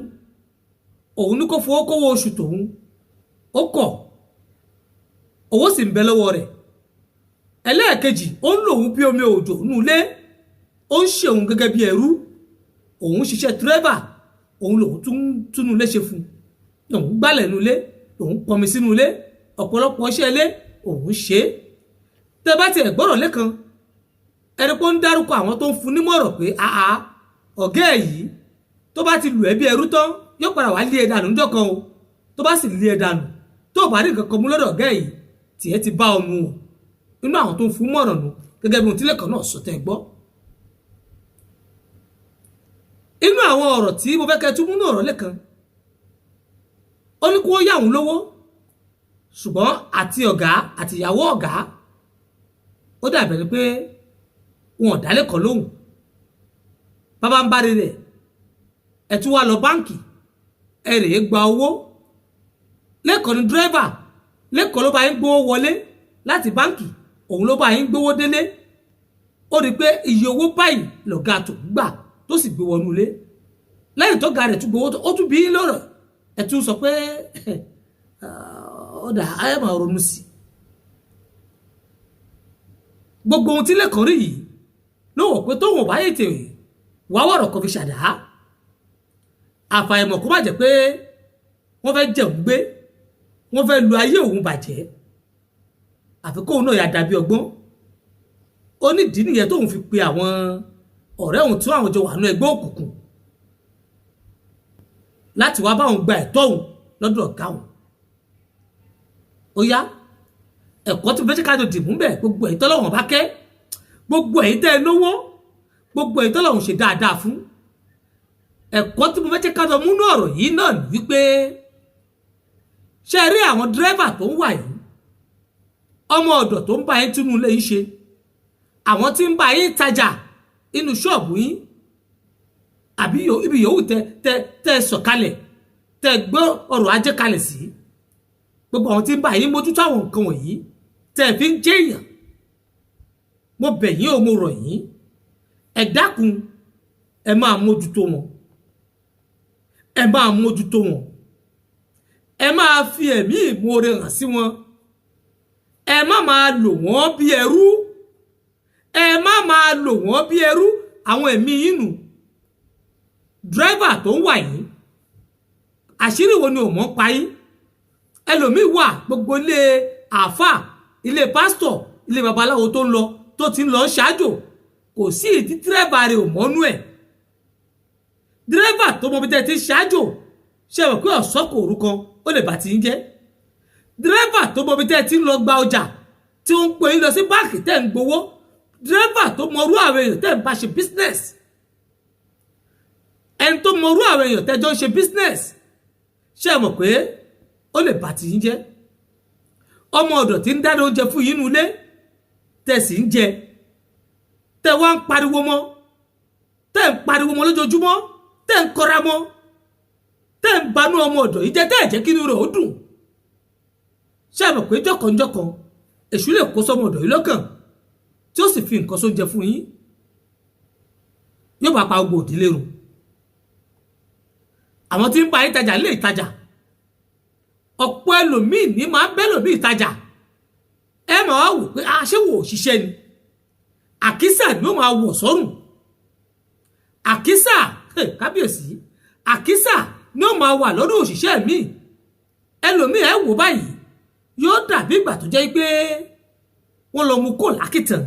òun ní kó fowó kówó oṣù tòun, ó kọ̀, owó sì ń bẹ lọ́wọ́ rẹ̀. Ẹlẹ́ẹ̀kejì, ó ń lòun bí omi òjò nulẹ̀, ó ń ṣe òun gẹ́gẹ́ bí ẹrú. Òun ṣiṣẹ́ dírẹ́bà, òun lòun tún túnú ilé ṣe fún un, òun gbálẹ̀ nulẹ̀, òun pọnmi sínú ilé, ọ̀pọ̀lọpọ̀ iṣẹ́ ilé òun ṣe é. Tẹ́ bá tiẹ̀ gbọ́rọ̀ Lẹ́kan, ẹni pé ó ń dárúkọ àwọn tó ń fún nímọ̀ràn pé àá ọ̀gá ẹ̀ yìí, tó bá ti lù ẹ́ bí ẹrú tán, yóò padà wá lé ẹ dànù níjọ́ kan o. Tó bá sì lé ẹ dànù, tó bá rí nǹkan kan mú lọ́dọ̀ ọ̀gá ẹ̀ yìí, tiẹ̀ ti bá ọ nu o. Inú àwọn tó ń fún mọ̀ràn nù, gẹ́gẹ́ bí ohun tí Lẹ́kan náà sọ tẹ́ gbọ́. Inú àwọn ọ̀rọ̀ tí mo fẹ́ kẹ́ tún múnú ọ̀rọ̀ Lẹ́kan, ó ní kó yá òun lówó, ṣùgbọ́n àti ọ̀gá àti ìyàwó ọ̀gá, ó dàbẹ̀ ni pé wọn ò dá Lẹ́kan lóhùn. Bàbá ń bá rí rẹ̀, ẹ tún wá lọ báǹkì, ẹ rèé gba owó. Lẹ́kan ní dírẹ́fà, Lẹ́kan ló bá yín gbówó wọlé láti báǹkì, òun ló bá yín gbówó délé. Ó rí i pé iye owó báyìí lọ̀gá tó gbà, tó sì gbé wọnú ilé. Lẹ́yìn tó ga rẹ̀ tún gbowó, ó tún bí í lọ́rọ̀, ẹ̀ tún sọ pé ó dà, ẹ máa ronú sí i. Gbogbo ohun tí Lẹ́kan rí yìí ló wọ̀ pé tóun ò bá yètè wá wọ̀rọ̀ kan fi ṣàdá, àfàìmọ̀ kó má jẹ́ pé wọ́n fẹ́ jẹun gbé, wọ́n fẹ́ lu ayé òun bàjẹ́, àfi kóun náà yà dàbí ọgbọ́n. Ó ní ìdí nìyẹn tóun fi pe àwọn ọ̀rẹ́ òun tí àwọn jọ wà nínú ẹgbẹ́ òkùnkùn láti wá báwọn gba ẹ̀tọ́ òun lọ́dọ̀ ọ̀gá òun. Ó yá, ẹ̀kọ́ tí mo fẹ́ ṣe kájọ dìmú bẹ̀, gbogbo ẹ̀yin tọ́lọ́wọ̀n bá kẹ́, gbogbo ẹ̀yin tẹ́ ẹ lówó, gbogbo ẹ̀yin tọ́lọ́wọ̀n ṣe dáadáa fún, ẹ̀kọ́ tí mo fẹ́ ṣe kájọ múnú ọ̀rọ̀ yìí náà ní wípé, ṣe rí àwọn dírẹ́fà tó ń wà yìí, ọmọ ọ̀dọ̀ tó ń bá yín túnú ilé yín ṣe, àwọn tí ń bá yín tajà inú ṣọ́ọ̀bù yín, àbí ibi yòówù tẹ tẹ tẹ sọ̀kalẹ̀, tẹ gbé ọrọ̀ ajé kalẹ̀ sí, gbogbo àwọn tí ń bá yín mójútó àwọn nǹkan wọ̀nyí tẹ fi ń jẹ́ èèyàn, mo bẹ̀ yín o, mo rọ̀ yín. Ẹ dákun, ẹ máa mójútó wọn, ẹ máa mójútó wọn, ẹ máa fi ẹ̀mí ìmoore hàn sí wọn. Ẹ má máa lò wọ́n bí ẹrú, ẹ má máa lò wọ́n bí ẹrú. Àwọn ẹ̀mí yín nù. Dírẹ́fà tó ń wà yìí, àṣírí wo ni ò mọ̀ pa yín? Ẹlòmíì wà, gbogbo ilé àáfàá, ilé pásítọ̀, ilé babaláwo tó ń lọ, tó ti ń lọ ṣáájò, kò sí ìdí dírẹ́fà rẹ̀ ò mọ́nú ẹ̀. Dírẹ́fà tó mọ bí tẹ́ ti ń ṣáájò, ṣe mọ̀ pé ọ̀sán kò òru kan ó lè bá ti ń jẹ́? Dírẹ́fà tó mọ bí tẹ́ ti ń lọ gba ọjà, tí ó ń pè yín lọ sí báǹkì tẹ́ ń gbowó, dírẹ́fà tó mọrú àwọn èèyàn tẹ́ ń bá ṣe business, ẹni tó mọrú àwọn èèyàn tẹ́ jọ ń ṣe business, ṣe mọ̀ pé ó lè bá ti ń jẹ́? Ọmọ ọ̀dọ̀ tí ń dáná oúnjẹ fún yín nulẹ̀, tẹ́ sì ń jẹ, tẹ́ wá ń pariwo mọ́, tẹ́ ń pariwo mọ́ lójoojúmọ́, tẹ́ ń kọra mọ́, tẹ́ ń banú ọmọ ọ̀dọ̀ yìí jẹ́, tẹ́ ẹ̀ jẹ́ kí inú rẹ̀ ó dùn, ṣé ẹ mọ̀ pé jọ̀kànjọ̀kàn èṣù lè kó sọmọ ọ̀dọ̀ yìí lọ́kàn, tí ó sì fi nǹkan sóúnjẹ fún yín, yóò bá pa gbogbo òdílé run? Àwọn tí ń bá yín tajà lè tajà, ọ̀pọ̀ ẹlòmíì ní máa bẹ́ lòmíì tajà. Ẹ máa wá wò pé ṣé wò ó ṣiṣẹ́ ni? Àkísà ni ó máa wọ̀ sọ́rùn, àkísà. Kábíyèsí, àkísà ni ó máa wà lọ́dún òṣìṣẹ́ míì. Ẹlòmíì, ẹ wò báyìí, yóò dàbí ìgbà tó jẹ́ pé wọ́n lọ mú kó lákìtàn.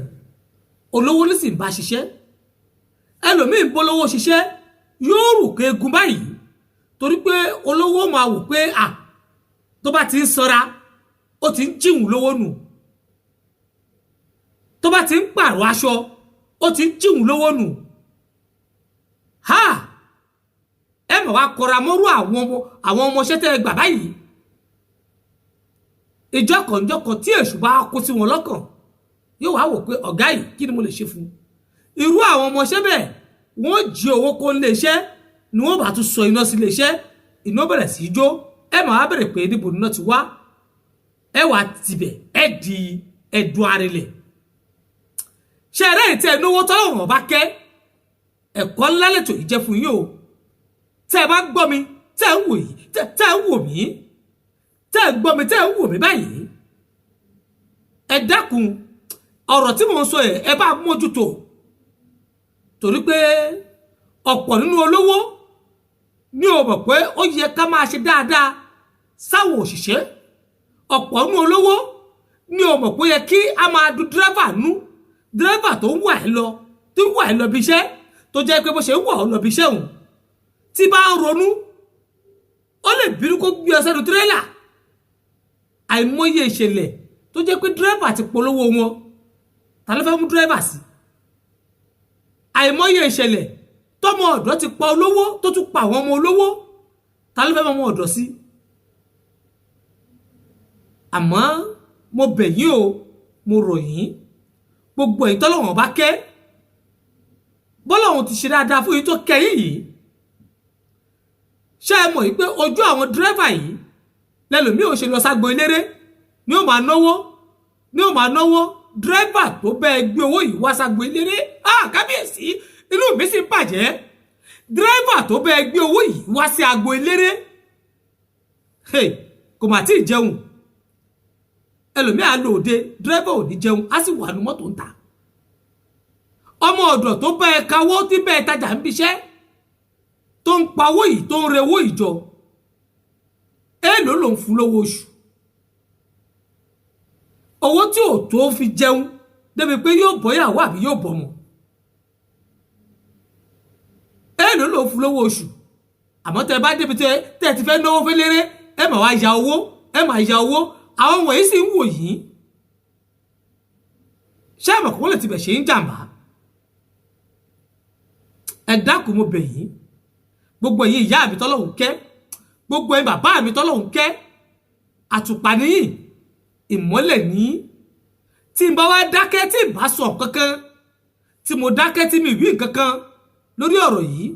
Olówó ló sì ń bá ṣiṣẹ́. Ẹlòmíì ń bólówó ṣiṣẹ́, yóò rù kéegun báyìí, torí pé olówó máa wò pé à tó bá ti ń sanra, ó ti ń jíwùn lówó nù. Tó bá ti ń pààrọ̀ aṣọ, ó ti ń jíwùn lówó nù. Ha, ẹ mọ̀ wá kọra mọ́rú àwọn ọmọọṣẹ́ tẹ́ ẹ gbà báyìí. Ìjọkànjọkàn tí èṣù bá kó sí wọn lọ́kàn, yóò wá wò pé ọ̀gá yìí, kí ni mo lè ṣe fún un? Irú àwọn ọmọọṣẹ́ bẹ́ẹ̀, wọ́n jí owó kó lè iṣẹ́ ni wọ́n bá tún sọ iná sí ilé iṣẹ́, iná bẹ̀rẹ̀ sí í jó. Ẹ máa bẹ̀rẹ̀ pé níbo níná ti wá. Ẹ wà tibẹ̀, ẹ di ẹ̀dùn arinlẹ̀. Ṣe ẹ̀rẹ́ ìtẹ́ ẹ̀ náwó tọ́lọ́wọ̀n bá kẹ́, ẹ̀kọ́ ńlá lẹ́tọ̀ yìí jẹ́ fún yín o. Tẹ́ ẹ bá gbọ́ mi, tẹ́ ẹ ń wò yìí, tẹ́ ẹ ń wò mí, tẹ́ ẹ gbọ́ mi, tẹ́ ẹ ń wò mí báyìí, ẹ dákun, ọ̀rọ̀ tí mò ń sọ yẹn, ẹ bá mójútó, torí pé ọ̀pọ̀ nínú olówó ní o mọ̀ pé ó yẹ ká máa ṣe dáadáa sáwọn òṣìṣẹ́. Ọ̀pọ̀ nínú olówó ní o mọ̀ pé ó yẹ kí a máa du dírẹ́fà nú, dírẹ́fà tó ń wà ẹ́ lọ, tó ń wà ẹ́ lọ bí iṣẹ́, tó jẹ́ pé bó ṣe ń wà ọ́ lọ bí iṣẹ́ òun, tí bá ń ronú, ó lè bínú kó gbé ọ sẹ́nu tírélà. Àìmọye ìṣẹ̀lẹ̀ tó jẹ́ pé dírẹ́fà ti polówó wọn, ta ló fẹ́ mú dírẹ́fà sí? Àìmọye ìṣẹ̀lẹ̀ tọmọ ọ̀dọ́ ti pa olówó, tó tún pa àwọn ọmọ olówó, ta ló fẹ́ mọ ọmọ ọ̀dọ́ sí? Àmọ́ mo bẹ̀ yín o, mo rọ̀ yín, gbogbo ẹ̀yin tọ́lọ́wọ̀n bá kẹ́, bọ́lọ́wọ̀n ti ṣe dáadáa fún yín tó kẹ́ yín yìí, ṣé ẹ mọ̀ yìí pé ojú àwọn dírẹ́fà yìí lẹ́lòmíì ò ṣe lọ ságbo eléré ni ó máa náwó, ni ó máa náwó? Dírẹ́fà tó bẹ́ẹ̀ gbé owó yìí wá ságbo eléré, ah, kábíyèsí, inú mi sì ń bàjẹ́. Dírẹ́fà tó bẹ́ẹ̀ gbé owó yìí wá sí agbo eléré, hey, kò mà tí ì jẹun. Ẹlòmíì á lò òde, dírẹ́fà ò ní jẹun, á sì wà ní mọ́tò ń ta. Ọmọ ọ̀dọ̀ tó bá ẹ kawó, tí bẹ́ẹ̀ tajà ń bíṣẹ́, tó ń pa owó yìí, tó ń re owó ìjọ, èèlò ló ń fún lówó oṣù? Owó tí ò tó fi jẹun débi pé yóò bọ́yàwó àbí yóò bọ́mọ. Èèlò ló ń fún lówó oṣù? Àmọ́ tẹ́ bá débi tẹ́ tẹ́ ti fẹ́ náwó fẹ́lẹ́rẹ́, ẹ máa wá ya owó, ẹ máa ya owó. Àwọn wọ̀nyí sì ń wò yín. Ṣé ẹ mọ̀ kó lè tibẹ̀ ṣe ń jàǹbá? Ẹ dákun, mo bẹ̀ yín, gbogbo ẹ̀yin ìyá mi tọ́lọ́hún kẹ́, gbogbo ẹ̀yin bàbá mi tọ́lọ́hún kẹ́, àtùpà níyìn, ìmọ́lẹ̀ ní. Tí n bá wá dákẹ́, tí n bá sọ kankan, tí mo dákẹ́, tí mi wí nǹkankan lórí ọ̀rọ̀ yìí,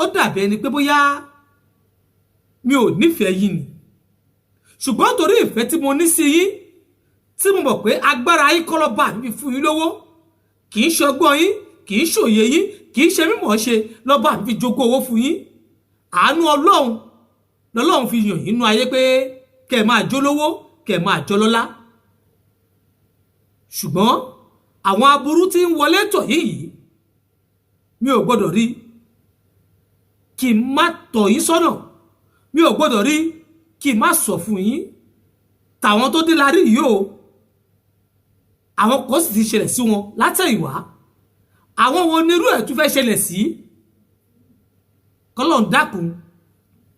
ó dàbí ẹni pé bóyá mi ò nífẹ̀ẹ́ yín ni. Ṣùgbọ́n torí ìfẹ́ tí mo ní sí yín, tí mo mọ̀ pé agbára yín kọ́ ló bá mi fún yín lówó, kì í ṣọgbọ́n yín, kì í ṣèmọ̀ yín, Kì í ṣòye yín, kì í ṣe mímọ̀ ṣe lọ́ba àfi fi jogún owó fún yín. Àánú Ọlọ́run lọ́lọ́run fi yàn yín nú ayé pé kẹ́ ẹ máa jólówó, kẹ́ ẹ máa jọlọ́lá. Ṣùgbọ́n àwọn aburú tí ń wọlé tọ̀ yín yìí, mi ò gbọ́dọ̀ rí kí n má tọ̀ yín sọ́nà, mi ò gbọ́dọ̀ rí kí n má sọ fún yín. Tàwọn tó dé la rí yìí o. Àwọn kan sì ti ṣẹlẹ̀ sí wọn látẹ̀yìnwá. Àwọn wo nírú ẹ̀ tún fẹ́ ṣẹlẹ̀ sí? Kọ́lọ́n dákun,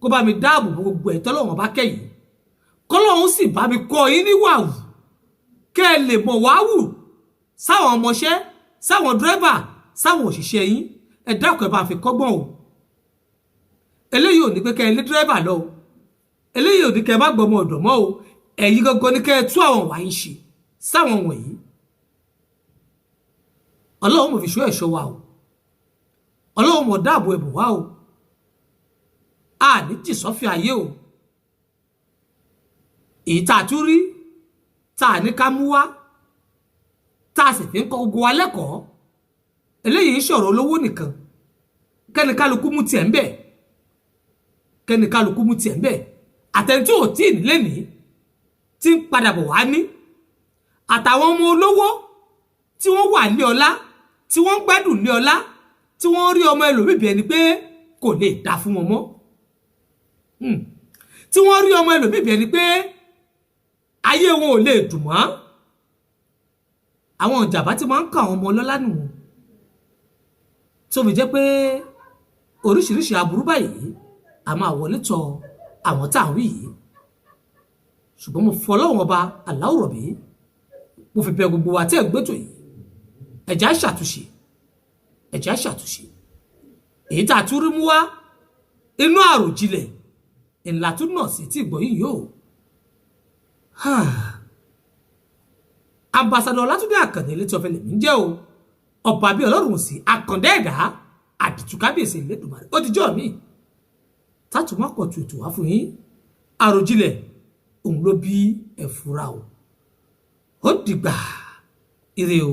kó bá mi dáàbò bo gbogbo ẹ̀ tọ́lọ́wọ́n bá kẹ́yìn. Kọ́lọ́hún sì bá mi kọ́ yín níwàwù, kẹ́ ẹ lè mọ̀ wá wù sáwọn ọmọọṣẹ́, sáwọn dírẹ́bà, sáwọn òṣìṣẹ́ yín. Ẹ dákun, ẹ bá fi kọ́gbọ́n o. Eléyìí ò ní pé kẹ́ ẹ lé dírẹ́bà lọ o. Eléyìí ò ní kẹ́ ẹ má gbọ́mọ ọ̀dọ̀ mọ́ o. Ẹ̀yin gangan ní kẹ́ ẹ tú àwọn wàá yín ṣe sáwọn wọ̀nyí. Ọlọ́run mọ̀ fi ṣọ́ ẹ̀ṣọ́ wa o. Ọlọ́run mọ̀ dáàbò ẹ̀bùn wa o. A ní jì sọ́fì ayé o. Èyí tá a tún rí tá a ní ká mú wá, tá a sì fi ń kọ́ gbogbo wa lẹ́kọ̀ọ́, eléyìí ṣọ̀rọ̀ olówó nìkan. Kẹ́ni kálukú mú tiẹ̀ ń bẹ̀, kẹ́ni kálukú mú tiẹ̀ ń bẹ̀. Àtẹni tí ò tí ì nílé ní tí ń padà bọ̀ wá ní, àtàwọn ọmọ olówó tí wọ́n wà ní ọlá, tí wọ́n ń gbádùn ní ọlá, tí wọ́n rí ọmọ ẹlòmíì bí ẹni pé kò lè dá fún wọn mọ́, tí wọ́n rí ọmọ ẹlòmíì bí ẹni pé ayé wọn ò lè dùn mọ́. Àwọn ìjàmbá tí máa ń kọ àwọn ọmọ ọlọ́lá nù wọn, tó fi jẹ́ pé oríṣiríṣi aburú báyìí a máa wọlé tọ̀ àwọn tá à ń wí yìí. Ṣùgbọ́n mo fọlọ́wọ́n ọba aláwòrán bí mo fi bẹ̀ gbogbo wa tẹ́ ẹ̀ gbẹ́tò yìí, ẹ̀já ṣàtúnṣe, ẹ̀já ṣàtúnṣe. Èyí tá a tún rí mú wá inú àròjinlẹ̀ ńlá tún nà sí tí ìgbọ́ yìí yóò. Ambassador Ọlátúndé Àkàndé létí ọ̀fẹ́ lèmi ń jẹ́ o. Ọba bíi Ọlọ́run sí àkàndé ẹ̀dá àdìtú kábíyèsí Elédùmarè. Ó dijọ́ mi tátùmọ̀ pọ̀ tu ètò wá fún yín. Àròjinlẹ̀ òun ló bí ẹ̀fúra o. Ó dìgbà, ire o.